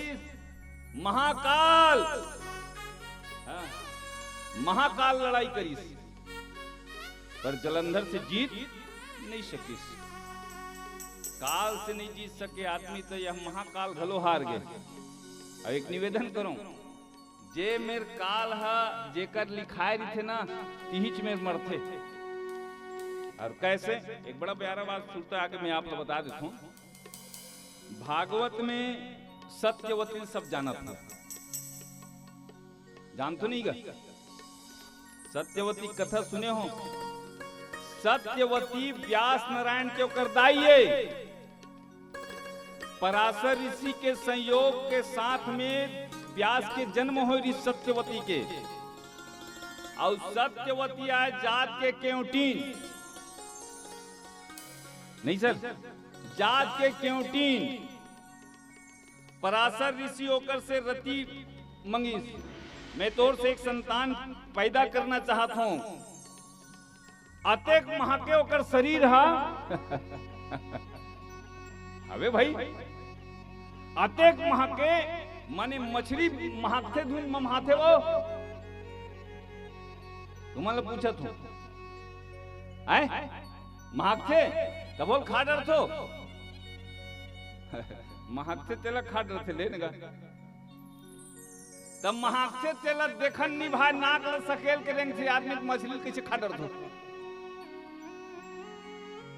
महाकाल, हाँ, महाकाल लड़ाई करिस, पर जलंधर से जीत नहीं सकिस। काल से नहीं जीत सके आदमी, तो यह महाकाल घलो हार गे। अब एक निवेदन करूं, जे मेर काल ह जेकर लिखाए रहिथे ना, तिहिच मेर मरथे। और कैसे? एक बड़ा प्यारा बात सुरता आके मैं आप ला बता देथों। भागवत में सत्यवती सब जानत हो, जानथो नहीं गा? सत्यवती कथा सुने हो? सत्यवती व्यास नारायण के ओकर दाई ए। पराशर ऋषि के संयोग के साथ में व्यास के जन्म होय रहिस सत्यवती के। अउ सत्यवती आय जात के केवटीन, नहीं सर, जात के केवटीन। पराशर ऋषि ओकर से रति मंगिस, "मैं तोर से एक संतान पैदा करना चाहत हूं।" अतेक महके ओकर शरीर हा। अबे भाई, अतेक महके, माने मछरी महकथे धुन ममहाथे वो। तुमन ला पूछत हूं, आय? महकथे, तब ओला खा डरथो। महकथे तेला खा डरथे, ले न गा। तब महकथे तेला देखन नी भाई, नाक ल सकेल के रेंगथे आदमी, त मछली ल कइसे खा डरथो?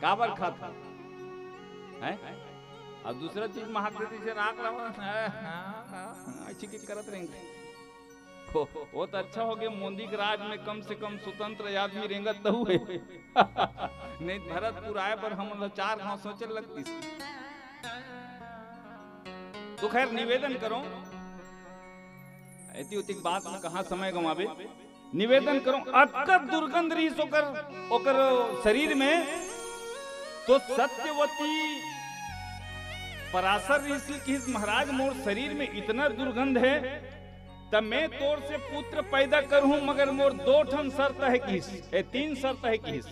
काबर खाथो? हैं? अउ दूसरा चीज महकथे, जइसे नाक ल ऐसे के करत रेंगथे। वो, वो तो अच्छा हो गया, मोदी के राज में कम से कम स्वतंत्र आदमी रेंगत तो हुए। नहीं, भरतपुर आए बर हमन ला चार घांव सोचे लगतिस। तो खैर, निवेदन करो, एती उतिक बात में कहाँ समय गंवाबे। निवेदन करो, अतका दुर्गंध रहिस ओकर, ओकर शरीर में, तो सत्यवती पराशर ऋषि किहिस, "महाराज, मोर शरीर में इतना दुर्गंध है, त मैं तोर से पुत्र पैदा करहूं, मगर मोर दो ठन शर्त है," किहिस, ए, तीन शर्त है किहिस,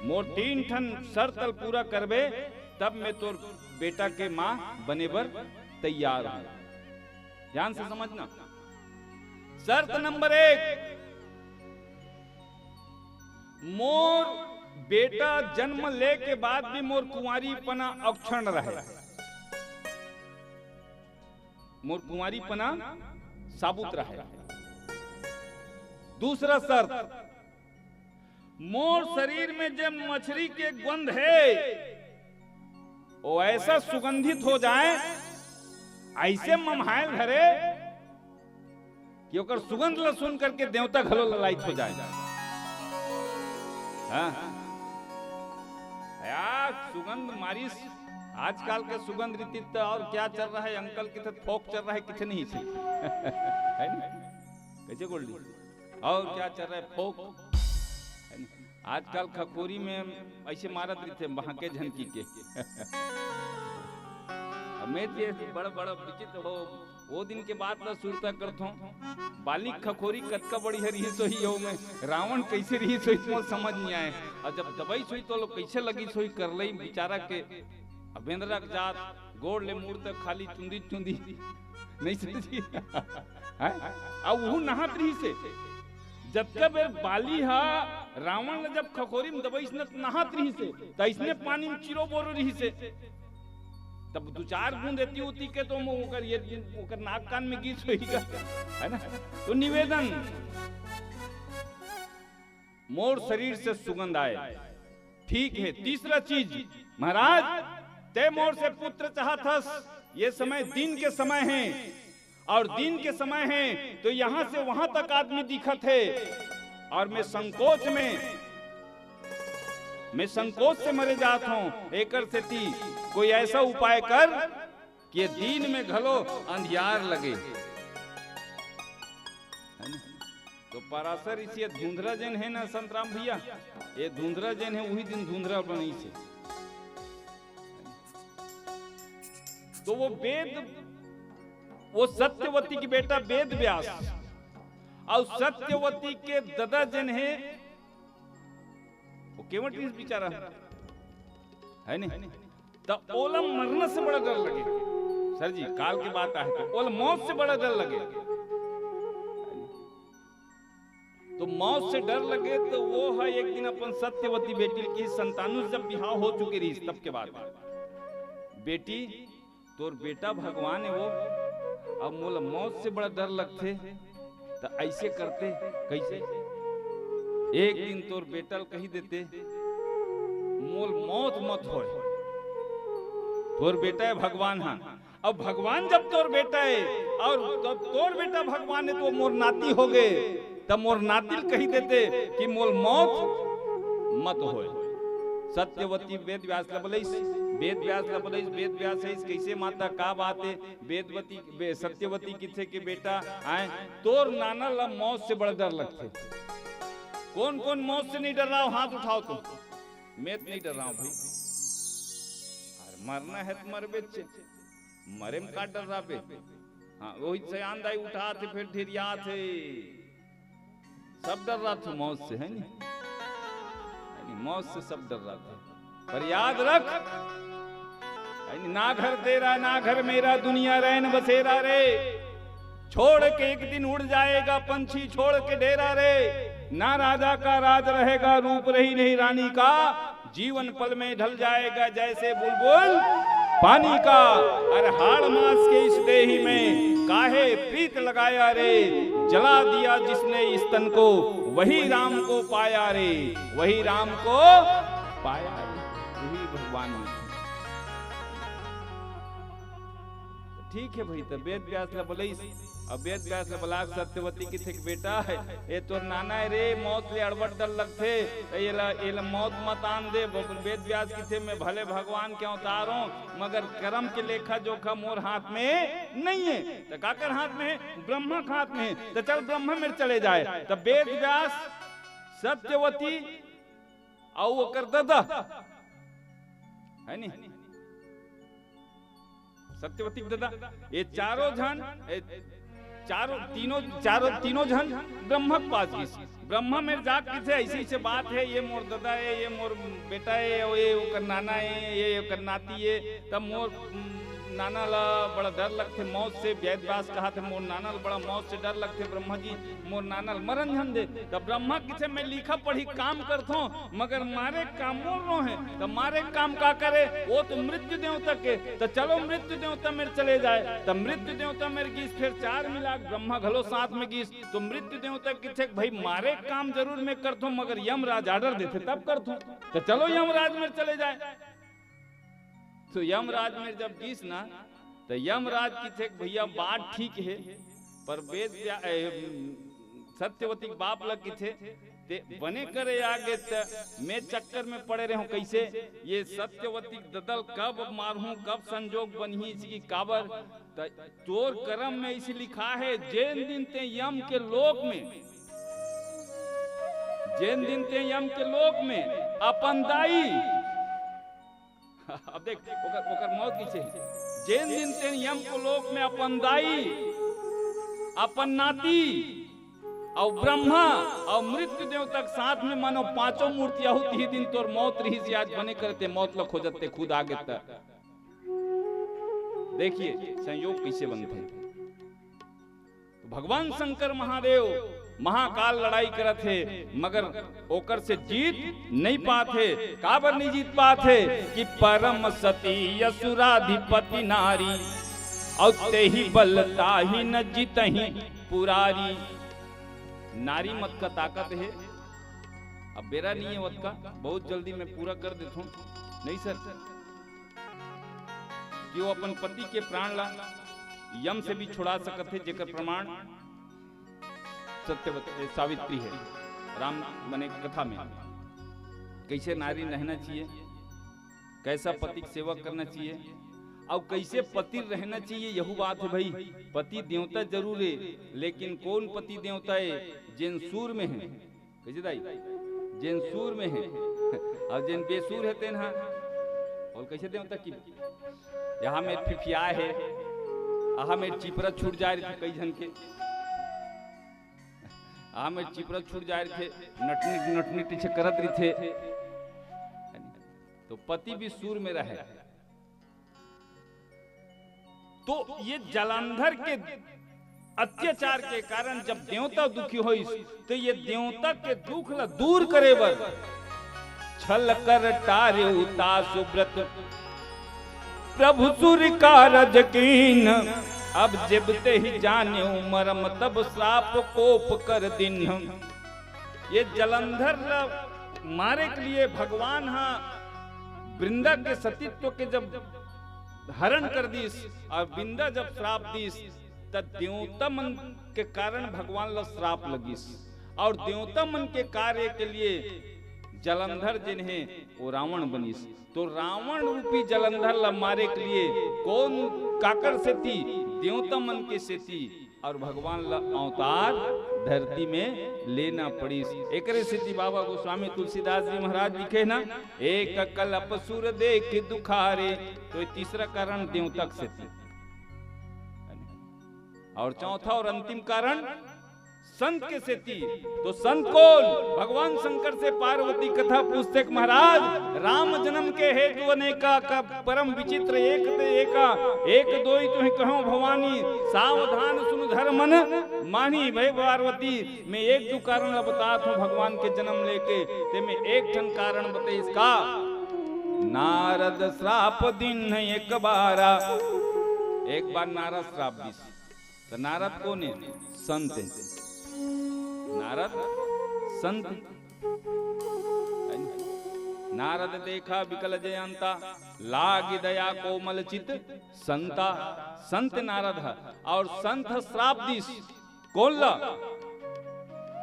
"मोर तीन ठन शर्त ल पूरा करबे, तब मैं तोर बेटा के मां बने बर तैयार हूं।" ध्यान से समझना। शर्त नंबर एक, मोर बेटा जन्म ले के बाद भी मोर कुंवारीपना अक्षण रहे, मोर कुंवारीपना साबुत रहे। दूसरा शर्त, मोर शरीर में जे मछरी के गंध है, वो ऐसा सुगंधित हो जाए, ऐसे ममहायल धरे कि ओकर सुगंध ल सुन करके देवता घलो ललायत हो जाए। हाँ। यार, सुगंध मारिस, आजकल के सुगंध रीति त और क्या चल रहा है, अंकल किथे फोक चल रहा है, किथे नहीं से। है ना? कैसे गोल्डी? और क्या चल रहा है, फोक? है ना? आजकल खखोरी में ऐसे मारत रहिथे, बहाके झनकी के। अब मैं जे बड़ बड़ विचित्र हो, वो दिन के बात ला सुरता करथों। बाली खखोरी कतका बढ़िया रहिस होही, यो में रावण कैसे रहिस होही, मोर समझ नहीं आए। और जब दबाइस होही तो लो कैसे लगिस होही, करलई बेचारा के अबेंदरा के जात, गोड़ ले मुड़ तक खाली चुंदी चुंदी। नहीं सर जी? हैं? अब वहू नहात रहिस हे। जतका बेर बाली हा रावण ला जब खखोरी में दबाइस न, त नहात रहिस हे, त अइसने पानी में चिरो बोरो रहिस हे। तब दू चार बूंद एती उती के तो मो-, ओकर ये, ओकर नाक कान में गिस होही गा, है ना? तो निवेदन, मोर शरीर से सुगंध आए। ठीक है, तीसरा चीज, महाराज, ते मोर से पुत्र चाहत हस, ये समय दिन के समय है, और दिन के समय है तो यहाँ से वहां तक आदमी दिखत है, और मैं संकोच में, मैं संकोच से मरे जात हूं। एकर सेती कोई ऐसा उपाय कर कि ये दिन में घलो अंधियार लगे, है ना? तो पराशर ऋषि ये धुंधरा जेन है ना संतराम भैया, ये धुंधरा जेन है, वही दिन धुंधरा बनइस हे। तो वो वेद, वो सत्यवती की बेटा वेद व्यास, अउ सत्यवती के ददा जेन हे, वो केवट रिहिस बेचारा, है नहीं? त ओला मरना से बड़ा डर लगे। सर जी, काल के बात आहे, तो ओला मौत से बड़ा डर लगे। तो मौत से डर लगे, तो वो ह एक दिन अपन सत्यवती बेटी के, संतानु जब बिहाव हो चुके रहिस, तब के बात, "बेटी, तोर बेटा भगवान हे वो, अब मोला मौत से बड़ा डर लगथे, त ऐसे करते, कैसे? एक दिन तोर बेटा ल कही देते, मोल मौत मत होय, तोर बेटा हे भगवान ह।" अब भगवान जब तोर बेटा हे, अउ तब तोर बेटा भगवान हे, तो मोर नाती हो गए, तब मोर नाती ल कही देते कि मोल मौत मत होय। सत्यवती वेद व्यास ल बलइस, वेद व्यास ल बलइस, वेद व्यास हे, कैसे माता, का बात हे? वेदवती, बे-, सत्यवती किथे के बेटा आए, तोर नाना ल मौत से बड़ा डर लगथे। कौन कौन मौत से नहीं डर रहा हो, हाथ उठाओ तुम। मैं तो नहीं डर रहा हूं भाई। अरे मरना हे त मरबेच, मरे में का डर रहा बे? हाँ, वही सयान दाई उठाथे, फिर ढेरियाथे। सब डर रहा था मौत से, है नी? है नी? मौत से सब डर रहा था। पर याद रख, है नी? ना घर तेरा, ना घर मेरा, दुनिया रैन बसेरा रे। छोड़ के एक दिन उड़ जाएगा पंछी, छोड़ के डेरा रे। ना राजा का राज रहेगा, रूप रही नहीं रानी का। जीवन पल में ढल जाएगा जैसे बुलबुल पानी का। अरे हाड़ मास के इस देही में काहे प्रीत लगाया रे, जला दिया जिसने इस तन को, वही राम को पाया रे, वही राम को पाया रे, वही भगवान। ठीक है भाई, त वेद व्यास ला बलइस, अब वेद व्यास ला बलाक सत्यवती किथे के बेटा है, ए तोर नाना है रे, मौत ले अड़बड़ डर लगथे, त एला, एला मौत मत आन दे। ब-, वेद व्यास किथे, मैं भले भगवान के अवतार हूँ, मगर करम के लेखा जोखा मोर हाथ में नहीं है। त काकर हाथ में है? ब्रह्मा के हाथ में है। त चल ब्रह्मा मेर चले जाए। त वेद व्यास, सत्यवती अउ ओकर ददा, है नी? सत्यवती के ददा, ये चारों झन, ए, चारों, तीनों, चारों, तीनों झन ब्रह्मा के पास गिस। ब्रह्मा मेर जाके किथे, ऐसे, ऐसे बात है, ये मोर ददा है, ये मोर बेटा है, ये ओकर नाना है, ये ओकर नाती है। तब मोर, उम, नाना ला बड़ा डर लगथे मौत से। वेद व्यास कहाथे, मोर नाना ला बड़ा मौत से डर लगथे ब्रह्मा जी, मोर नाना ला मरन झन दे। तब ब्रह्मा किथे, मैं लिखा पढ़ी काम करथों, मगर मारे काम मोर नो है। तब मारे काम का करे, वो तो मृत्यु देवता के। तो चलो मृत्यु देवता मेर चले जाए। तब मृत्यु देवता मेर गिस, फिर चार मिलाक ब्रह्मा घलो साथ में गिस। तो मृत्यु देवता किथे, भाई मारे काम जरूर मैं करथों, मगर यमराज order देथे तब करथों। तो चलो यमराज मेर चले जाए। तो यमराज मेर जब गिस ना, त यमराज किथे, भैया बात ठीक है, पर वेद व्या-, ए, सत्यवती के बाप ला किथे, ते बने करे आगे त मैं चक्कर में पड़े रहूं। कैसे? ये सत्यवती के ददा ल कब मारहूं, कब संजोग बनही इसकी काबर? त तोर करम में इसे लिखा है, जेन दिन ते यम के लोक में, जेन दिन ते यम के लोक में अपन दाई अब देख, ओकर, ओकर मौत कइसे हे? जेन दिन तेन यम को लोक में अपन दाई, अपन नाती, अउ ब्रह्मा, अउ मृत्यु देवता के साथ में मानो पांचों मूर्ति आहू, तिही दिन तोर मौत रहिस, आज बने करते मौत ल खोजत ते खुद आगे त। देखिए, संयोग कइसे बनथे। तो भगवान शंकर महादेव महाकाल लड़ाई करत हे, मगर ओकर से जीत नहीं पात हे। काबर नहीं जीत पात हे? कि परम सती असुराधिपति नारी, अउ तेहि बल ताहि न जितहि पुरारी। नारी मत का ताकत हे। अब बेरा नहीं है वत का, बहुत जल्दी मैं पूरा कर देता हूँ। नहीं सर, कि वो अपन पति के प्राण ला यम से भी छुड़ा सकत हे, जेकर प्रमाण सत्यवत-, ए, सावित्री है। राम मने कथा में कैसे नारी रहना चाहिए, कैसा पति के सेवा करना चाहिए, अउ कैसे पति रहना चाहिए, यहू बात है भाई। पति देवता जरूर है, लेकिन कौन पति देवता है? जेन सूर में है, कइसे दाई? जेन सूर में हे अउ जेन बेसूर हे तेन ह। अउ कइसे देवता कि यहाँ मेर फिफिया हे, अहा मेर चिपरा छूट जाए रहिथे कई झन के। आ में चिपरा छूट जाए रहिथे, नटनी नटनी टीछे करत रहिथे। तो पति भी सुर में रहे। तो ये जलंधर के अत्याचार के कारण जब देवता दुखी होइस, तो ये देवता के दुख ला दूर करे बर छल कर टारे उता सुव्रत प्रभु सुर कारज कीन। अब जब ते ही जाने मरम तब श्राप कोप कर दिन। ये जलंधर ला मारे के लिए भगवान हा वृंदा के सतीत्व के जब हरण कर दिस और वृंदा जब श्राप दिस, त देवता मन के कारण भगवान ला श्राप लगिस और देवता मन के कार्य के लिए जलंधर जिन्हें वो रावण बनिस। तो रावण रूपी जलंधर ला मारे के लिए कौन काकर सेती? देवता मन के सेती। और भगवान ला अवतार धरती में लेना पड़िस। एकरे सेती बाबा गोस्वामी तुलसीदास जी महाराज लिखे ना, "एक कल्प सुर देख दुखारे।" तो ये तीसरा कारण देवता के सेती। और चौथा और अंतिम कारण संत के सेती। तो संत कौन? भगवान शंकर से पार्वती कथा पूछते कि महाराज, राम जन्म के हेतु अनेका का परम विचित्र एक ते एका, एक दोई तुहि कहो भवानी, सावधान सुन धर्मन मानी। भई पार्वती, मैं एक दू कारण ला बतात हूँ भगवान के जन्म लेके, ते में एक ठन कारण बतइस का, नारद श्राप दिन एक बारा। एक बार नारद श्राप दिस। तो नारद कौन है? संत है। नारद संत। नारद देखा बिकल जयंता, लागी दया कोमल चित संता। संत नारद है और संत श्राप दिस। कौन ला?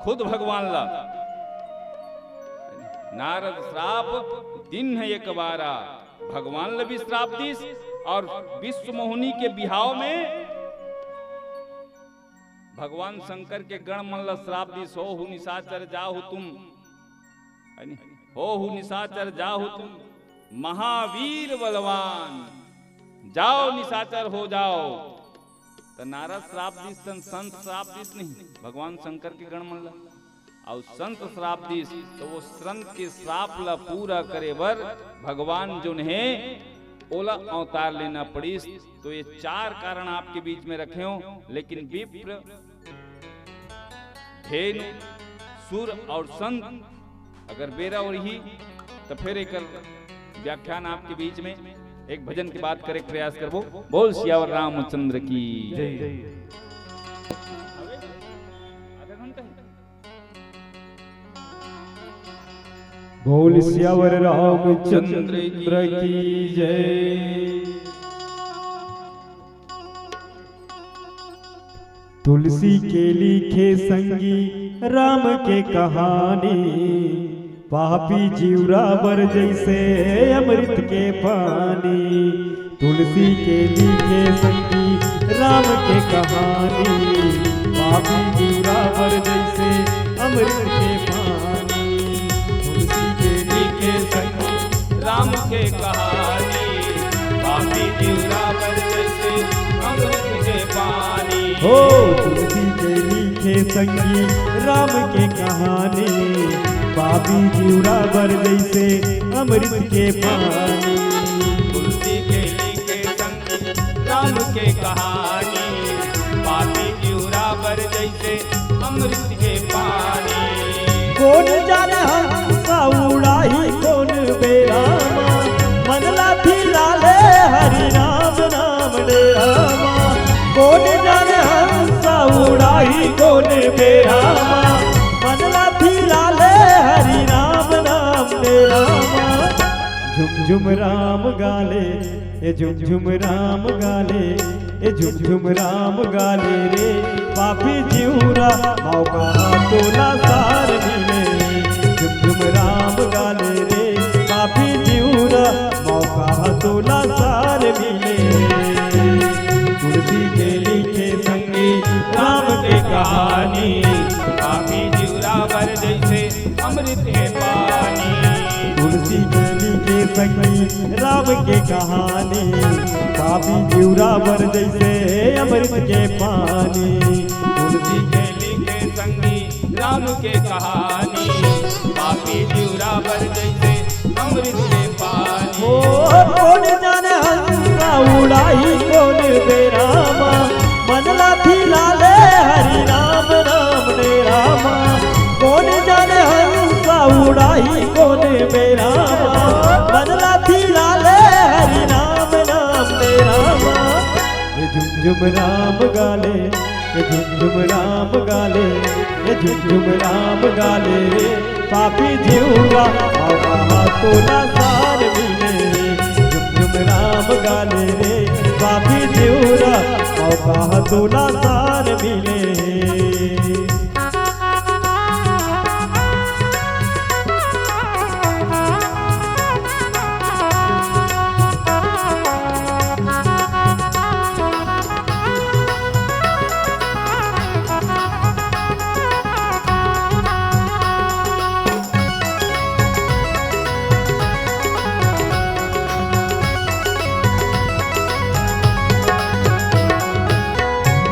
खुद भगवान ला। नारद श्राप दिन है एक बारा, भगवान ला भी श्राप दिस और विश्व मोहिनी के बिहाव में भगवान शंकर के गण मन ला श्राप दिस, "हो हु निशाचर जाहु तुम, है नी? हो हु निशाचर जाहु तुम महावीर बलवान, जाओ निशाचर हो जाओ।" त नारद श्राप दिस तन संत श्राप दिस नहीं, भगवान शंकर के गण मन ला। अउ संत श्राप दिस, तो वो संत के श्राप ला पूरा करे बर भगवान जोन हे, ओला अवतार लेना पड़िस। तो ये चार कारण आपके बीच में रखे हो, लेकिन विप्र, धेनु, सुर और संत, अगर बेरा हो रही, तो फिर एक व्याख्यान आपके बीच में एक भजन के बाद करे के प्रयास करबो। बोल सियावर रामचंद्र की जय। बोल सियावर रामचंद्र की जय। तुलसी के लिखे संगी राम के कहानी, पापी जीवरा बर जैसे अमृत के पानी। तुलसी के लिखे संगी राम के कहानी, पापी जीवरा बर जैसे अमृत के पानी। तुलसी के लिखे संगी राम के कहानी, पापी जीवरा बर जैसे अमृत के पानी। हो तुलसी के लिखे संगी राम के कहानी, पापी जीवरा बर जैसे अमृत के पानी। तुलसी के लिखे संगी राम के कहानी, पापी जीवरा बर जैसे अमृत के पानी। कोन जाने हंसा उड़ाही कोन बेरा मा, मन ला फिरा ले हरि नाम नाम डेरा मा। कोन जाने हंसा उड़ाही कोन बेरा मा, मन ला फिरा ले हरि नाम नाम डेरा मा। झुम झुम राम गाले, ए झुम झुम राम गाले, ए झुम झुम राम गाले रे। पापी जीवरा मौका तोला सार मिले, झुम झुम राम गाले रे। पापी जीवरा मौका तोला सार मिले। तुलसी के लिखे संगी राम के कहानी, पापी जीवरा बर जैसे अमृत के पानी। तुलसी के लिखे संगी राम के कहानी, पापी जीवरा बर जैसे अमृत के पानी। तुलसी के लिखे संगी राम के कहानी। पापी जीव रावण जैसे अमृत के पानी। ओ कोन जाने हंसा उड़ाही कोन बेरा मा, मन ला फिरा ले हरि राम राम रे रामा। कोन जाने हंसा उड़ाही कोन बेरा मा, मन ला फिरा ले हरि राम राम रे रामा। ये झुमझुम राम गाले, ये झुमझुम राम गाले, ये झुमझुम राम गाले रे, पापी जीवरा मौका हा तोला सार मिले। झुमझुम राम गाले रे, पापी जीवरा मौका हा तोला सार मिले।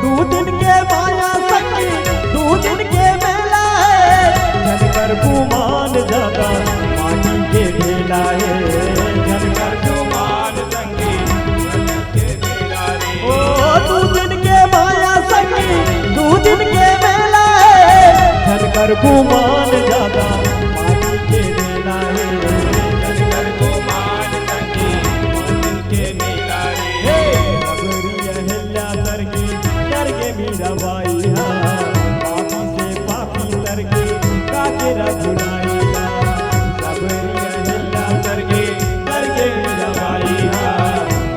दू दिन के माया संगी, दू दिन के मेला हे, झन कर गुमान ज्यादा माटी के ढेला हे, झन कर गुमान संगी, माटी के ढेला रे। ओ दू दिन के माया संगी, दू दिन के मेला हे, झन कर गुमान ज्यादा माटी के ढेला हे, झन कर गुमान संगी, माटी के ढेला रे। हे, सबरी अहिल्या सरगी, सरगे मीरा बाई हा, पापी से पापी सरगी, काके रघुराई हा। सबरी अहिल्या सरगी, सरगे मीरा बाई हा,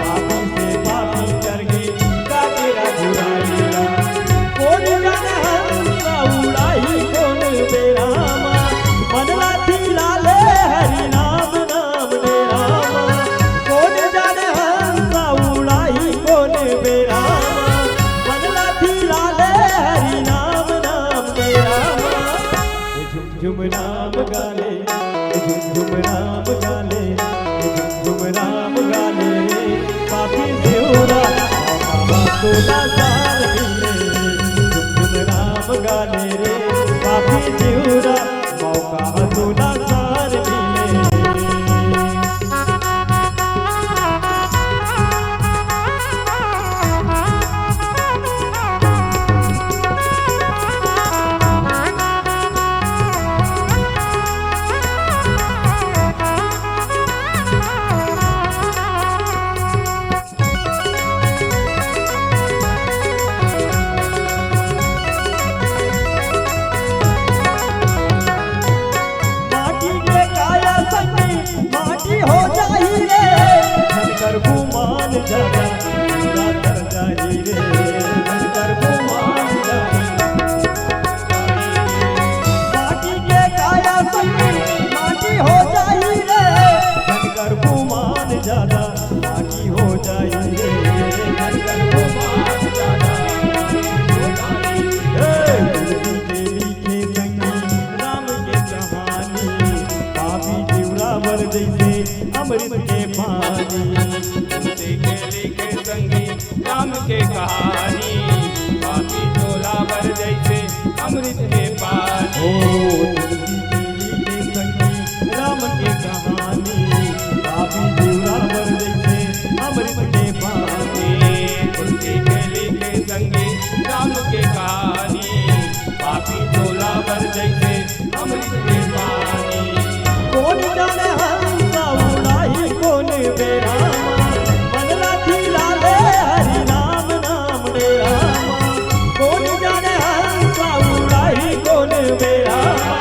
पापी से पापी सरगी, काके रघुराई हा। कोन जाने हंसा उड़ाही कोन बेरा मा, मन ला फिरा ले हरि नाम नाम रे रामा। कोन जाने हंसा उड़ाही कोन बेरा मा, मन ला फिरा ले हरि नाम नाम रे रामा। ये झुमझुम राम गाले, ये झुमझुम राम गाले, ये झुमझुम राम गाले रे, पापी जीवरा मौका हा तोला सार मिले। झुमझुम राम गाले रे, पापी जीवरा मौका हा तोला सार मिले। माटी के काया संगी माटी हो जाही रे, झन कर गुमान ज्यादा पूरा कर जाही रे, झन कर गुमान ज्यादा। माटी के काया संगी माटी हो जाही रे, झन कर गुमान ज्यादा माटी हो जाही रे, झन कर गुमान ज्यादा माटी हो जाही रे। तुलसी के लिखे संगी राम के कहानी, पापी जीवरा बर जैसे अमृत के पानी। तुलसी के लिखे संगी राम के कहानी, पापी तोला बर जैसे अमृत के पानी। ओ तुलसी के लिखे संगी राम के कहानी, पापी जीवरा बर जैसे अमृत के पानी। तुलसी के लिखे संगी राम के कहानी, पापी तोला बर जैसे अमृत के पानी। कोन जाने हंसा उड़ाही कोन बेरा मा, मन ला फिरा ले हरि नाम नाम रे रामा। कोन जाने हंसा उड़ाही कोन बेरा मा,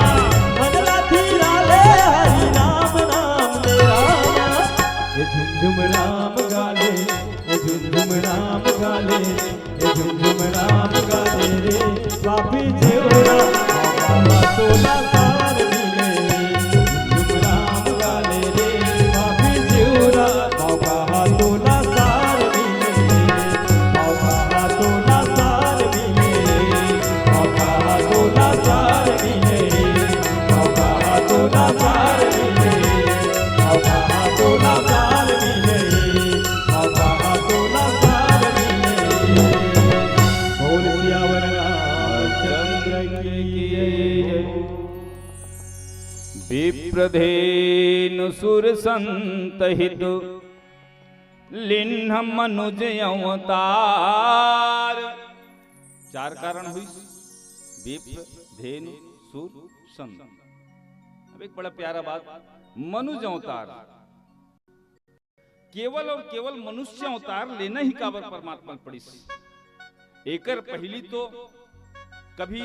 मन ला फिरा ले हरि नाम नाम रे रामा। ये झुमझुम राम गाले, ये झुमझुम राम गाले, ये झुमझुम राम गाले रे, पापी जीवरा मौका हा तोला सार मिले। झुमझुम राम गाले रे, पापी जीवरा मौका हा तोला सार मिले। मौका हा तोला सार मिले। मौका हा तोला सार मिले। मौका हा तोला सार मिले। मौका हा तोला सार मिले। मौका हा तोला सार मिले। बोल सियावर रामचंद्र धेनु सुर संत हित लिन्ह मनुज अवतार। चार कारण हुई, विप्र, धेनु, सुर, संत। अब एक बड़ा प्यारा बात, मनुज अवतार। केवल और केवल मनुष्य अवतार लेना ही काबर परमात्मा ल पड़िस। एकर पहिली तो कभी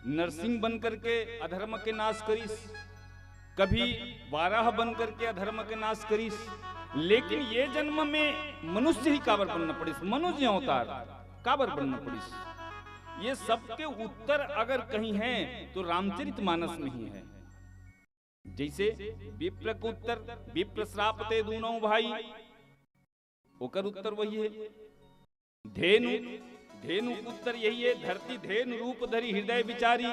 नरसिंह बन करके अधर्म के नाश करिस, कभी वाराह बन करके अधर्म के नाश करिस, लेकिन ये जन्म में मनुष्य ही काबर बनना पड़िस, मनुज अवतार काबर बनना पड़िस? ये सबके उत्तर अगर कहीं है तो रामचरित मानस में ही है। जैसे विप्र के उत्तर, विप्र श्राप ते दूनों भाई, ओकर उत्तर वही है। धेनु, धेनु के उत्तर यही है, धरती धेनु रूप धरी हृदय विचारी।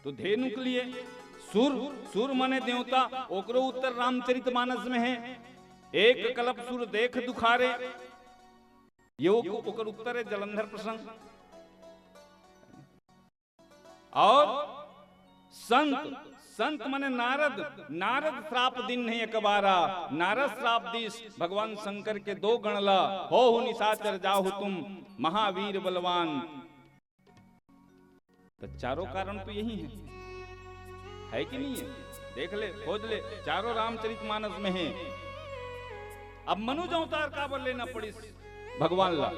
तो धेनु के लिए सुर, सुर माने देवता, ओकरो उत्तर रामचरित मानस में है। एक कलप सुर देख दुखारे, ये ओक-, ओकर उत्तर है जलंधर प्रसंग। और संत, संत माने नारद, नारद श्राप दीन्ह एक बारा, नारद श्राप दीस भगवान शंकर के दो गण ला, होहु निशाचर जाहु तुम महावीर बलवान। तो चारों कारण तो यही है, है कि नहीं है? देख ले, खोज ले, चारों रामचरित मानस में है। अब मनुज अवतार काबर लेना पड़िस भगवान ला?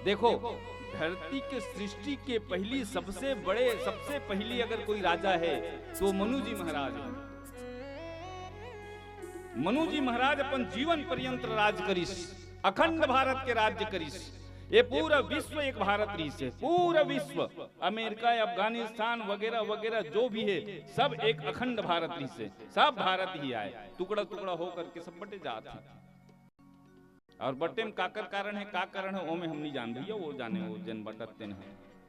देखो, धरती के सृष्टि के पहिली सबसे बड़े, सबसे पहिली अगर कोई राजा है तो मनु जी महाराज है। मनु जी महाराज अपन जीवन पर्यंत राज करिस, अखंड भारत के राज्य करिस। ये पूरा विश्व एक भारत रहिस हे, पूरा विश्व, अमेरिका, अफगानिस्तान वगैरह वगैरह जो भी है, सब एक अखंड भारत रहिस हे, सब भारत ही आय, टुकड़ा टुकड़ा हो करके सब बटे जात हे। और बटे में काकर कारण है, का कारण है, वो में हम नहीं जान भैया, वो जाने, वो जन बटत तेन है,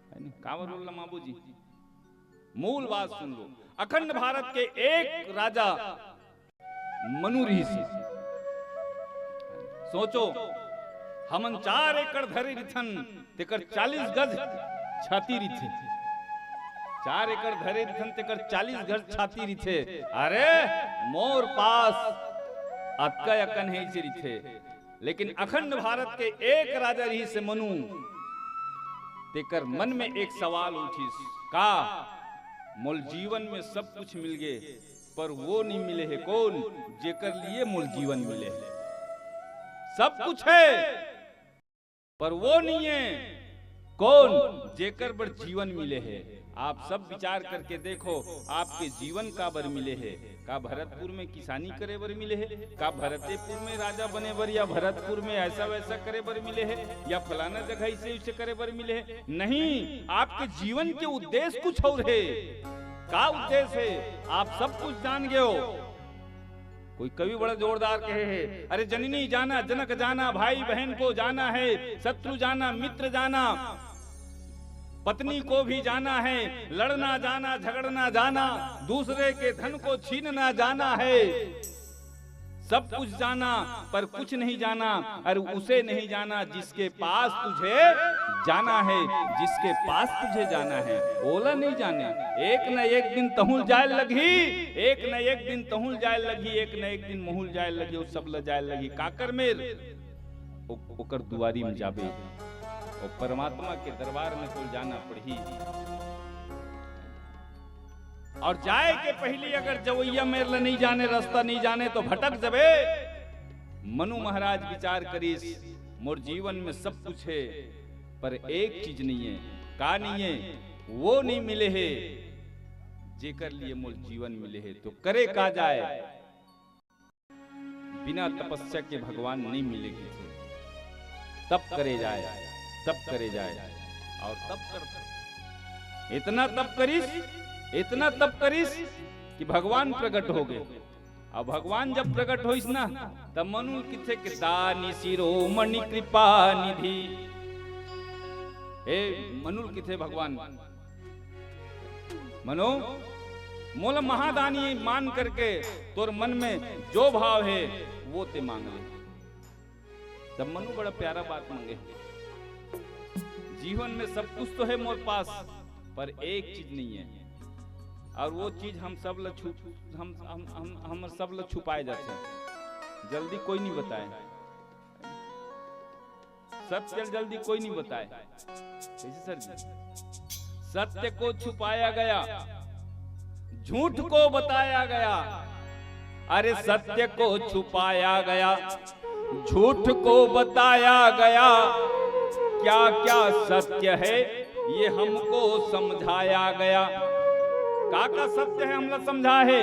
है नहीं? कावर बोल माबू जी, मूल बात सुन लो, अखंड भारत के एक राजा मनु रहिस हे। सोचो, हमन चार एकड़ धरे रिथन, तेकर चालीस गज छाती रिथे। चार एकड़ धरे रिथन, तेकर चालीस गज छाती रिथे। अरे, मोर पास अतका अकन हे, इसे रिथे। लेकिन अखंड भारत के एक राजा रहिस हे मनु, तेकर मन में एक सवाल उठिस, का मोल जीवन में सब कुछ मिल गे, पर वो नहीं मिले हे कौन, जेकर लिए मोल जीवन मिले हे? सब कुछ है, पर वो नहीं है कौन, जेकर बर जीवन मिले हे? आप सब विचार करके देखो, आपके जीवन काबर मिले हे? का भरतपुर में किसानी करे बर मिले हे? का भरतपुर में राजा बने बर या भरतपुर में ऐसा वैसा करे बर मिले हे या फलाना जगह इसे उसे करे बर मिले हे? नहीं, आपके जीवन के उद्देश्य कुछ और हे। का उद्देश्य हे? आप सब कुछ जान गए हो। कोई कवि बड़ा जोरदार कहे हे, अरे जननी जाना, जनक जाना, भाई बहन को जाना है, शत्रु जाना, मित्र जाना, पत्नी को भी जाना है, लड़ना जाना, झगड़ना जाना, दूसरे के धन को छीनना जाना है। सब कुछ जाना, पर कुछ नहीं जाना, अरे उसे नहीं जाना जिसके पास तुझे जाना है, जिसके पास तुझे जाना है, ओला नहीं जाने। एक न एक दिन तहुल जाए लगही, एक न एक दिन तहुल जाए लगही, एक न एक दिन महुल जाए लगही, वो सब ल जाए लगही। काकर मेर? ओ-, ओकर दुआरी में जाबे, ओ परमात्मा के दरबार में तोल जाना पड़ही। और जाए के पहिली अगर जवैया मेर ल नहीं जाने, रास्ता नहीं जाने, तो भटक जबे। मनु महाराज विचार करिस, मोर जीवन में सब कुछ हे, पर एक चीज नहीं हे। का नहीं हे? वो नहीं मिले हे, जेकर लिए मोर जीवन मिले हे। तो करे का जाए? बिना तपस्या के भगवान नहीं मिले कथे। तप करे जाए, तप करे जाए, और तप कर, इतना तप करिस, इतना तप करिस कि भगवान प्रकट हो गए। अब भगवान जब प्रकट होइस ना, तब मनु कथे कि दानी शिरोमणि कृपा निधि। हे मनु कथे भगवान, मनु, मोला महादानी मान करके तोर मन में जो भाव हे, वो ते मांग ले। तब मनु बड़ा प्यारा बात मांगे, जीवन में सब कुछ तो हे मोर पास, पर एक चीज नहीं हे। और वो चीज हम सब ल छुप हम हम हम हमर सब ल छुपाए जाथे। जल्दी कोई नहीं बताए, सत्य जल्दी कोई नहीं बताए। कैसे सर जी? सत्य को छुपाया गया, झूठ को बताया गया। अरे, सत्य को छुपाया गया, झूठ को बताया गया। क्या क्या सत्य है, ये हमको समझाया गया। का का सत्य है, हमला समझा है।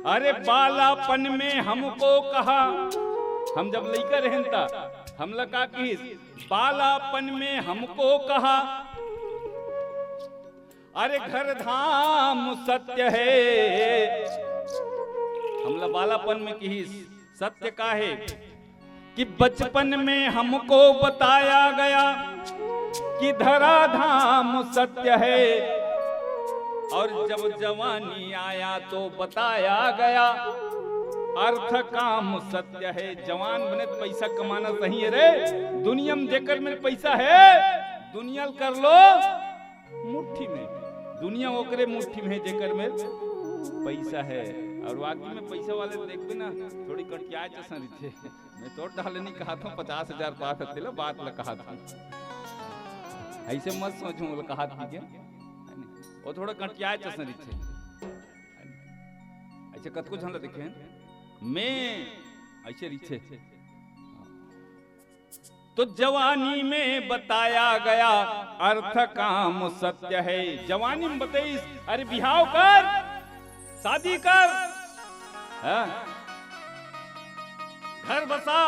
अरे, बालापन में हमको कहा, हम जब लइका रहेन त हमला का किहिस, बालापन में हमको कहा, अरे, घर धाम सत्य है। हमला बालापन में किहिस, सत्य का है कि बचपन में हमको बताया गया कि धरा धाम सत्य है, और जब जवानी आया तो बताया गया अर्थ काम सत्य है। जवान बने त पैसा कमाना सही है रे। दुनिया में जेकर मेर पैसा है, दुनिया ल कर लो मुट्ठी में। दुनिया ओकरे मुट्ठी में है जेकर मेर पैसा है। और वाकई में पैसा वाले ल देखबे ना, थोड़ी कटियाए जैसा रहिथे। मैं तोर डाले नहीं कहा था, पचास हजार पात हत्ते ला बात ला कहा था। ऐसे मत सोचो, वो कहा था क्या? वो थोड़ा कटियाए जैसा रहिथे। ऐसे कतको झन ला देखे हैं। मैं ऐसे रहिथे। तो जवानी में बताया गया अर्थ काम सत्य है। जवानी में बताइस, अरे, बिहाव कर, शादी कर, हाँ? घर बसा,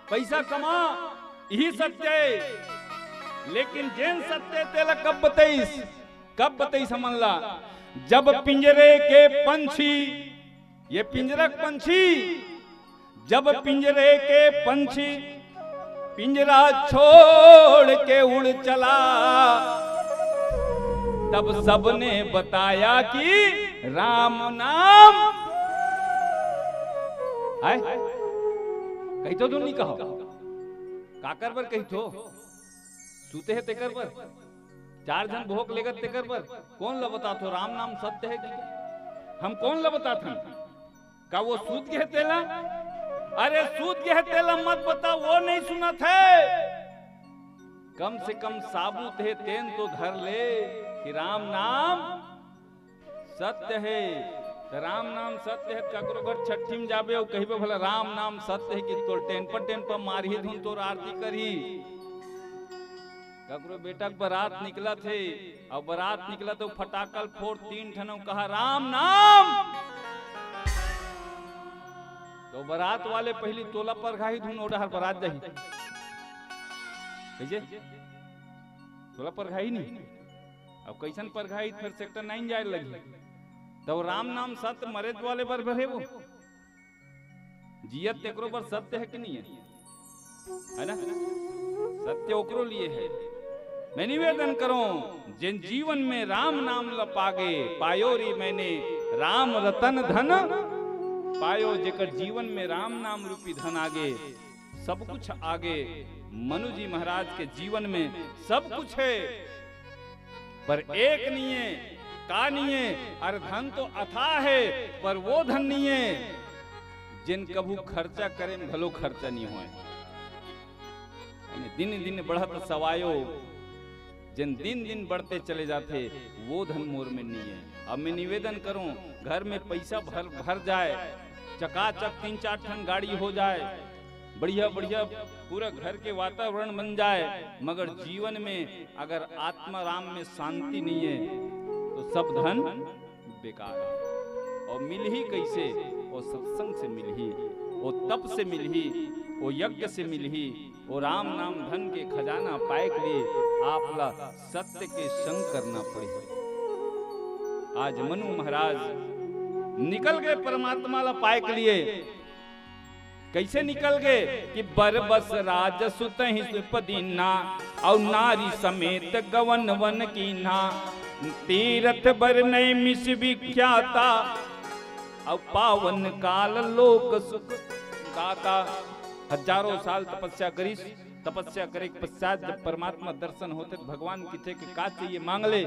पैसा कमा, यही सत्य है। लेकिन जेन सत्य तेला कब बताइस, कब बताइस हमन ला? जब पिंजरे के पंछी, ये पिंजरा के पंछी, जब पिंजरे के पंछी पिंजरा छोड़ के उड़ चला, तब सबने बताया कि राम नाम है। कहिथो धुन नहीं कहो, काकर बर कहिथो? सूते हे तेकर बर, चार झन भोग लेगत तेकर बर। कौन ला बताथो राम नाम सत्य है कि? हम कौन ला बताथन? का वो सूत गे हे तेला? अरे, सूत गे हे तेला मत बता, वो नहीं सुनत है। कम से कम साबूत हे तेन तो धर ले कि राम नाम सत्य हे। त राम नाम सत्य हे, त ककरो घर छट्ठी में जाबे अउ कहिबे भला राम नाम सत्य हे कि तोर टेन पर टेन पर मारही धुन तोर आरती करही। ककरो बेटा के बरात निकलत हे, अउ बरात निकलत हे, फटाकल फोर तीन ठन अउ कहा राम नाम। तो बरात वाले पहली तोला परघाही धुन ओ डहर बरात जाही। कहिजे? तोला परघाही नहीं। अब कैसन परघाही, फिर सेक्टर नाइन जाए लगी। तो राम नाम सत्य मरे वाले बर भरे वो। जियत तेकरो बर सत्य है कि नहीं है? है ना? सत्य ओकरो लिए है। मैं निवेदन करूं, जिन जीवन में राम नाम ल पागे, पायो री मैंने राम रतन धन पायो, जेकर जीवन में राम नाम रूपी धन आगे, सब कुछ आगे। मनु जी महाराज के जीवन में सब कुछ है, पर एक नहीं है। का नहीं है? अरे, धन तो अथाह है, पर वो धन नहीं है जेन कभू खर्चा करे में घलो खर्चा नहीं होए। यानी दिन दिन बढ़त सवायो, जेन दिन दिन बढ़ते चले जाथे, वो धन मोर में नहीं है। अब मैं निवेदन करूं, घर में पैसा भर भर जाए, चकाचक तीन चार ठन गाड़ी हो जाए, बढ़िया बढ़िया पूरा घर के वातावरण बन जाए, मगर जीवन में अगर आत्मा राम में शांति नहीं है, तो सब धन बेकार है। और मिलही कैसे? वो सत्संग से मिलही, वो तप से मिलही, वो यज्ञ से मिलही, वो राम नाम धन के खजाना पाए के लिए आप ला सत्य के संग करना पड़ही। आज मनु महाराज निकल गए परमात्मा ला पाए के लिए। कैसे निकल गए कि बर बस राज सुतहि सुप दीन्हा, अउ नारी समेत गवन वन कीन्हा। तीरथ बर नैमिष विख्याता, अउ पावन काल लोक सुख दाता। हजारों साल तपस्या करिस। तपस्या करे के पश्चात जब परमात्मा दर्शन होथे त भगवान कथे कि का चाहिए मांग ले।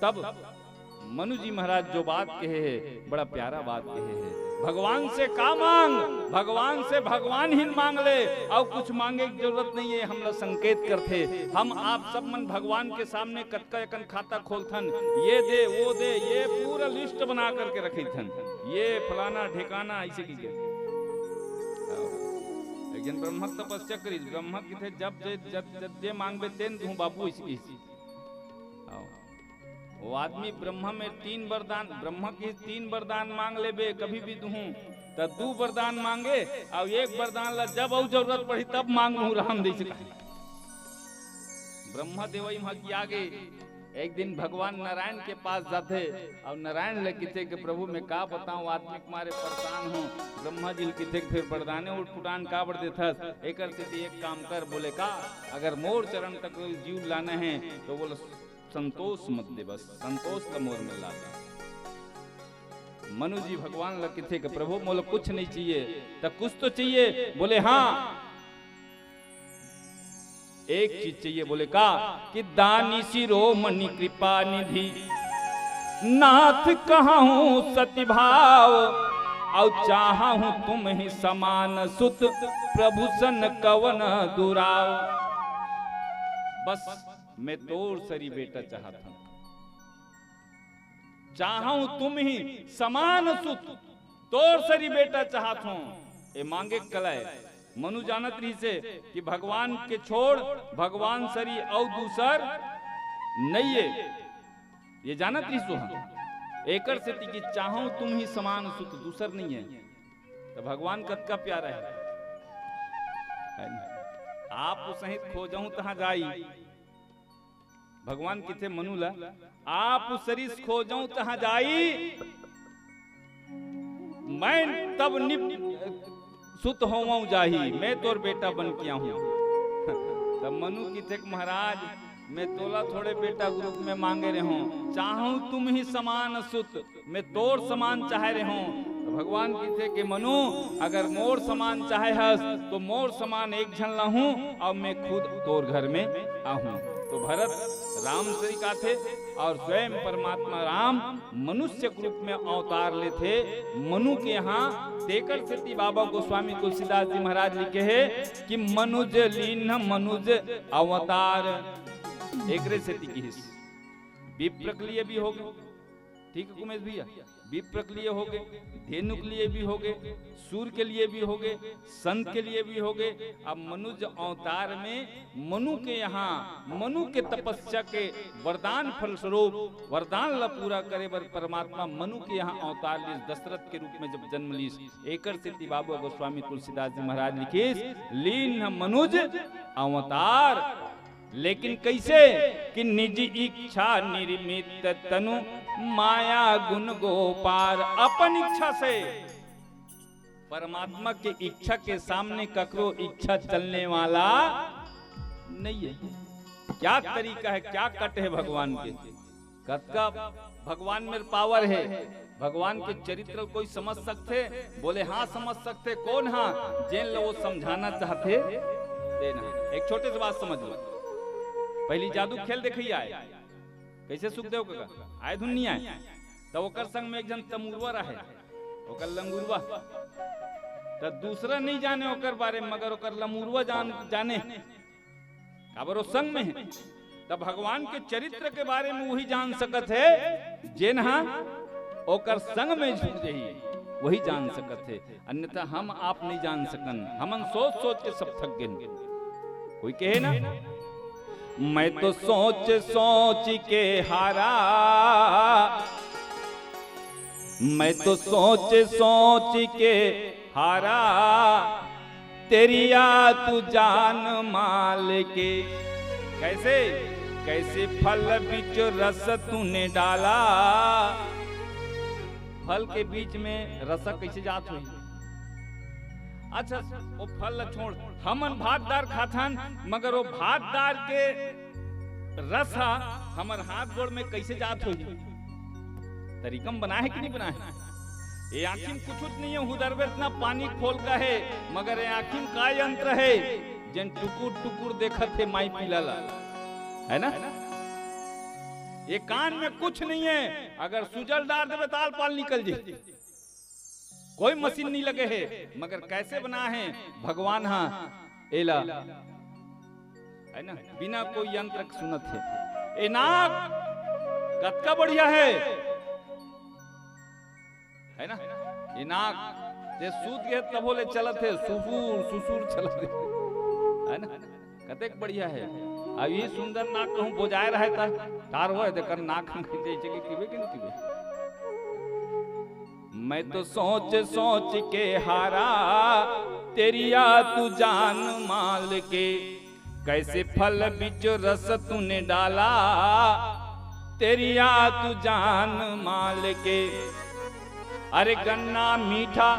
तब मनु जी महाराज जो बात कहे हे, बड़ा प्यारा बात कहे हे। भगवान से का मांग, भगवान से भगवान ही मांग ले, अउ कुछ मांगे के जरूरत नहीं हे। हमला संकेत करथे, हम आप सब मन भगवान के सामने कतका एकन खाता खोलथन, ये दे, वो दे, ये पूरा लिस्ट बना करके रखिथन, ये फलाना ढेकाना, ऐसे की के। एक जन ब्रह्मा के तपस्या करिस, ब्रह्मा किथे, "जब जे, जब, जब जे मांगबे तेन दूं बाबू," ऐसे, ऐसे। आओ। वो आदमी ब्रह्मा में तीन वरदान, ब्रह्मा की तीन वरदान मांग लेबे, कभी भी दूं, त दू वरदान मांगे, अउ एक वरदान ला जब अउ जरूरत पड़ी तब मांग लूं, राम दे से कहे। ब्रह्मा देवई वहां की आगे एक दिन भगवान नारायण के पास जाथे अउ नारायण ले किथे के, "प्रभु, मैं का बताऊं, आदमी के मारे परेशान हूं।" ब्रह्मा जी ले किथे के, "फिर वरदाने उठपुटान काबर देथस? एकर सेती एक काम कर," बोले, "का? अगर मोर चरण तक जीव लाना हे तो बोले, संतोष मत दे, बस संतोष ला मोर में ला दे।" मनु जी भगवान ला किथे के, "प्रभु, मोला कुछ नहीं चाहिए।" "त कुछ तो चाहिए?" बोले, "हाँ, एक चीज चाहिए।" बोले, "का?" कि "दानी शिरोमणि कृपा निधि, नाथ कहूँ सति भाव, अउ चाहूँ तुम ही समान सुत, प्रभु सन कवन दुराव।" बस मैं तोर सरी बेटा चाहत हूँ, चाहूँ तुम ही समान सुत, तोर सरी बेटा चाहत हूँ। ए मांगे कलय मनु जानत रहिसे कि भगवान के छोड़ भगवान सरी अउ दूसर नइये। ये जानत रहिस वो हम। एकर सेती कि चाहूँ तुम ही समान सुत, दूसर नइये। त भगवान कतका प्यारा हे। आप सहित खोजहूँ तहाँ जाई। भगवान किथे मनु ला, "आप सरिस खोजहूँ तहाँ जाई, मैं तब निप सुत होवं जाही, मैं तोर बेटा बन के आहूँ।" तब मनु किथे के, "महाराज, मैं तोला थोड़े बेटा के रूप में मांगे रेहेंव, चाहूँ तुम ही समान सुत, मैं तोर समान चाहे रेहेंव।" त भगवान किथे के, "मनु, अगर मोर समान चाहे हस, तो मोर समान एक झन लाहूं अउ मैं खुद तोर घर में आहूं।" तो भरत राम सरी काथे अउ स्वयं परमात्मा राम मनुष्य के रूप में अवतार लेथे मनु के यहाँ। तेकर सेती बाबा गोस्वामी तुलसीदास जी महाराज लिखे हे कि "मनुज लीन्ह मनुज अवतार।" एकरे सेती किहिस। विप्र के लिए भी होगे, ठीक है कुमेश भैया, विप्र के लिए होगे, धेनु के लिए भी होगे, सूर के लिए भी होगे, संत के लिए भी होगे। अब मनुज अवतार में मनु के यहाँ, मनु के तपस्या के वरदान फलस्वरूप, वरदान ला पूरा करे बर परमात्मा मनु के यहाँ अवतार लीस, दशरथ के रूप में जब जन्म लीस, एकर सेती बाबा गोस्वामी तुलसीदास जी महाराज लिखिस, "लीन्ह मनुज अवतार।" लेकिन कैसे? कि "निज इच्छा निर्मित तनु, माया गुण गो पार।" अपन इच्छा से, परमात्मा के इच्छा के सामने ककरो इच्छा चलने वाला नहीं है। क्या तरीका है, क्या कट है भगवान के? कतका भगवान में पावर है। भगवान के चरित्र कोई समझ सकथे? बोले, "हाँ, समझ सकथे।" कौन हा? जेन ल वो समझाना चाहथे, तेन हा। एक छोटे से बात समझ लो। पहली जादू खेल देखइया आय, कैसे सुखदेव कका आय धुन नहीं आय, त ओकर संग में एक जन तमुरवा रहे, ओकर लंगुरवा। त दूसरा नहीं जाने ओकर बारे में, मगर ओकर लंगुरवा जान, जाने। काबर वो संग में है। तब भगवान के चरित्र के बारे में वही जान सकत है, जेन हा ओकर संग में जुड़ जही, वही जान सकत है। अन्यथा हम आप नहीं जान सकन। हमन सोच सोच के सब थक गेन। कोई कहे ना, "मैं तो सोच सोच के हारा, मैं तो सोच सोच के हारा, तेरिया तू जान माल के।" कैसे, "कैसे फल बीच रस तूने डाला।" फल के बीच में रस कैसे जात होही? अच्छा, वो फल ला छोड़, हमन भात दार खाथन, मगर वो भात दार के रस हा हमर हाथ गोड़ में कैसे जात होही? तरीका म बनाए हे कि नहीं बनाए हे? ये आँखी में कुछ नहीं है, हुदरबे इतना पानी खोल का है, मगर ये आँखी में का यंत्र है, जेन टुकुर टुकुर देखत है माई पीला ला, है ना? ये कान में कुछ नहीं है, अगर सुजल डार देबे त आल पाल निकल जाही। कोई मशीन नहीं लगे हे, मगर कैसे बना हे भगवान हा एला, है ना, बिना कोई यंत्र के सुनत हे। ए नाक कतका बढ़िया हे, है ना? ए नाक ते सूत गे तभो ले चलत हे, सुसुर सुसुर चलत हे, है ना? कतेक बढ़िया हे। अब ये सुंदर नाक कहूँ बोजाए रहे त ठार होए, तेकर नाक हम जैसे कि किबे कि नहीं किबे। मैं तो सोच सोच के हारा, तेरिया तू जान माल के, कैसे फल बिच रस तूने डाला, तेरिया तू जान माल के। अरे गन्ना मीठा,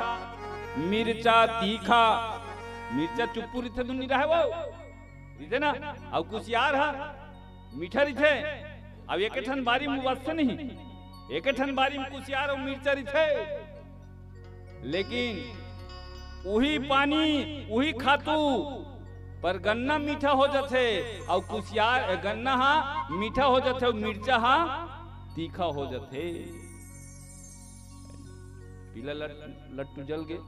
मिर्चा तीखा, मिर्चा चुप्पू रिथे दुन्नी रहे वो, रिथे ना, अउ कुसियार हा मीठा रिथे। अब एक ठन बारी में वस्से नहीं, एक ठन बारी में कुसियार अउ मिर्चा रिथे, लेकिन उही पानी, उही खातू, पर गन्ना मीठा हो जाथे, अउ कुसियार, गन्ना हा मीठा हो जाथे, अउ मिर्चा हा तीखा हो जाथे। पीला लट-, लट्टू जल गे,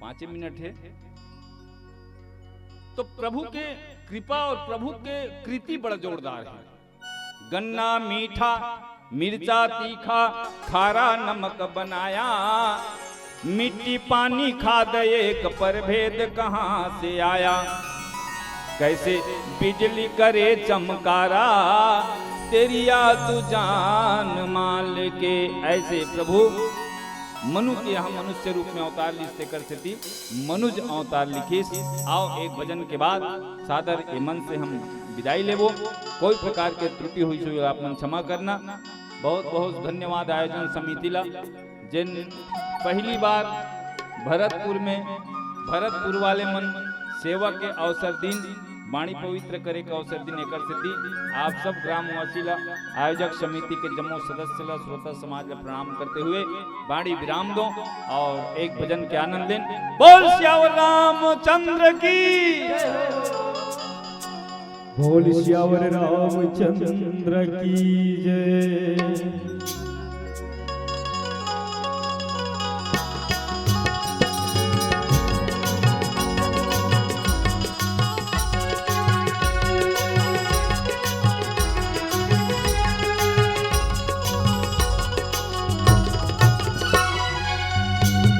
पाँचे मिनट हे। तो प्रभु के कृपा और प्रभु के कृति बड़ा जोरदार हे। गन्ना मीठा, मिर्चा तीखा, खारा नमक बनाया, मिट्टी पानी खाद एक परभेद कहाँ से आया, कैसे बिजली करे चमकारा, तेरिया तू जान माल के। ऐसे प्रभु मनु के यहाँ मनुष्य रूप में अवतार लिस, तेकर सेती मनुज अवतार लिखिस। आओ, एक भजन के बाद सादर ए मन से हम विदाई लेबो। कोई प्रकार के त्रुटि होइस होही, आप मन क्षमा करना। बहुत बहुत धन्यवाद आयोजन समिति ला, जेन पहली बार भरतपुर में, भरतपुर वाले मन सेवा के अवसर दिन, बाणी पवित्र करे के अवसर दिन, एकर सेती आप सब ग्रामवासी ला, आयोजक समिति के जम्मो सदस्य ला, श्रोता समाज ला प्रणाम करते हुए बाणी विराम दो और एक भजन के आनंद लेन। बोल सियावर रामचंद्र की। बोल सियावर रामचंद्र की जय।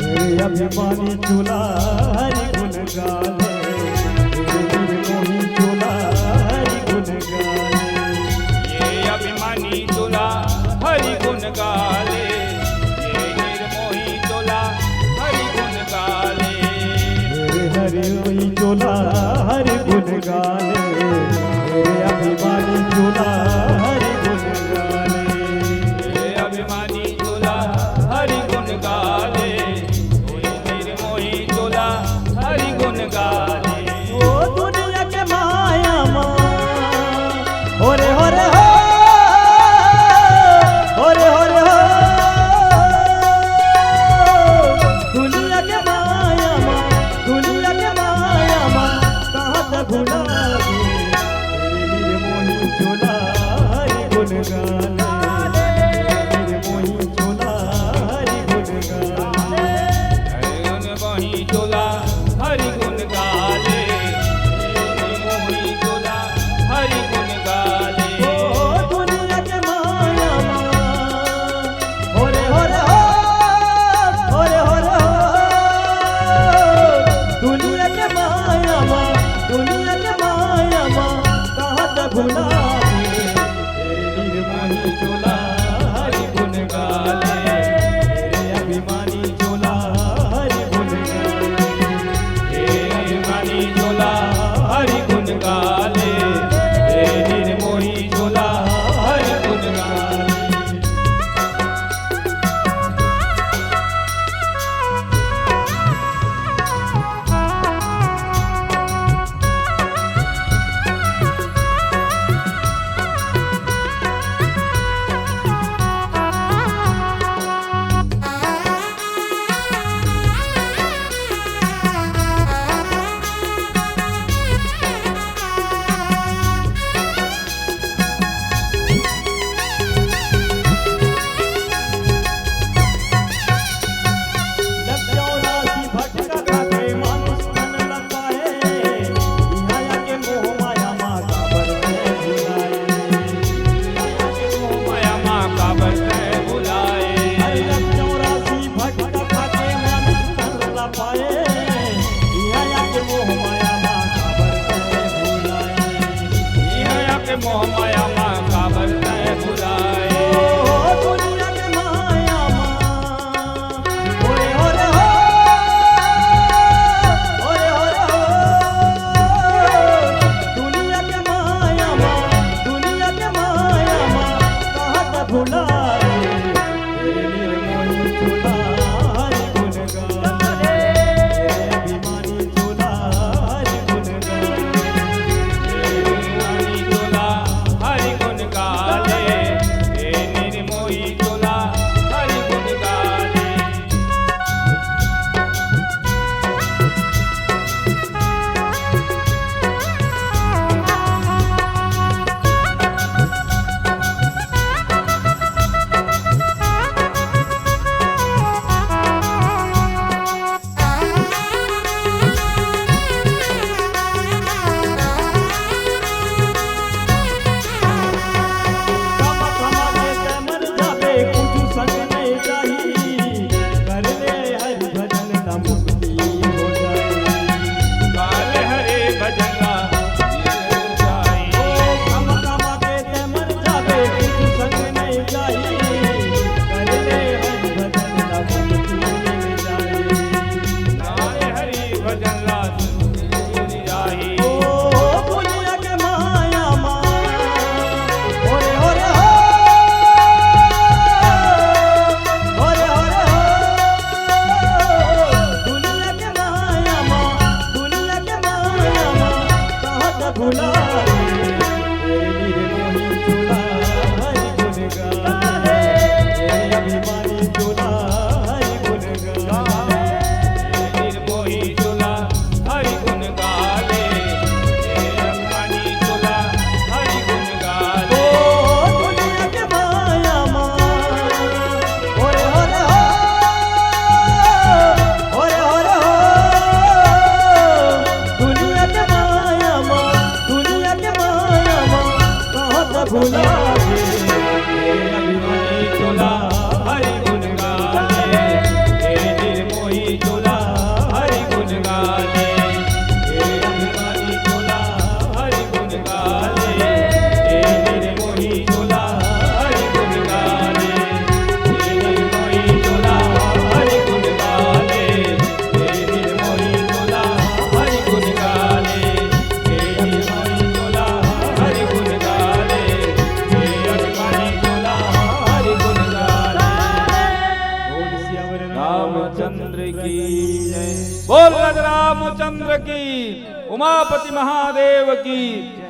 हे अभिमानी चोला हरि गुण गाले, हे निर्मोही चोला हरि गुण गाले। ये अभिमानी चोला हरि गुण गाले, ये निर्मोही चोला हरि गुण गाले। हे हरि मोही चोला हरि गुण गाले, हे अभिमानी चोला हरि गुण गाले। हे अभिमानी चोला हरि गुण गाले, हे निर्मोही चोला हरि गुण गाले। ओ दुनिया के माया मा, हो रे हो रे हो, हो रे हो रे हो। दुनिया के माया मा, दुनिया के माया मा, कहाँ त भुला गे। हे निर्मोही चोला हरि गुण गाले, हे निर्मोही चोला हरि गुण गाले। हरि गुण मोही चोला हरि गुण गाले, हरि गुण मोही चोला हरि गुण गाले। ओ दुनिया के माया मा, हो रे हो रे हो, हो रे हो रे हो। दुनिया के माया मा, दुनिया के माया मा, कहाँ त भुला गे। हे निर्मोही चोला हरि गुण गाले, हे अभिमानी चोला हरि गुण गाले, हे अभिमानी चोला हरि गुण गाले, हे निर्मोही चोला हरि गुण गाले। मोह माया मा काबर तै भुलाए। ओ दुनिया के माया मा, ओरे ओरे हो, ओरे ओरे हो। दुनिया के माया मा, दुनिया के माया मा, कहाँ तै भुलाए। ए निर्मोही चोला हरि गुण गाए, ए अभिमानी चोला हरि गुण गाए। निर्मोही चोला हरि गुण गाले, ए निर्मोही चोला हरि गुण गाले। रामचंद्र की जय। बोल राजा रामचंद्र की, उमापति महादेव की,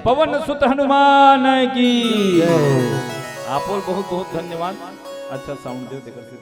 पवन सुत हनुमान की। आप लोग बहुत बहुत धन्यवाद। अच्छा साउंड दे, तेकर से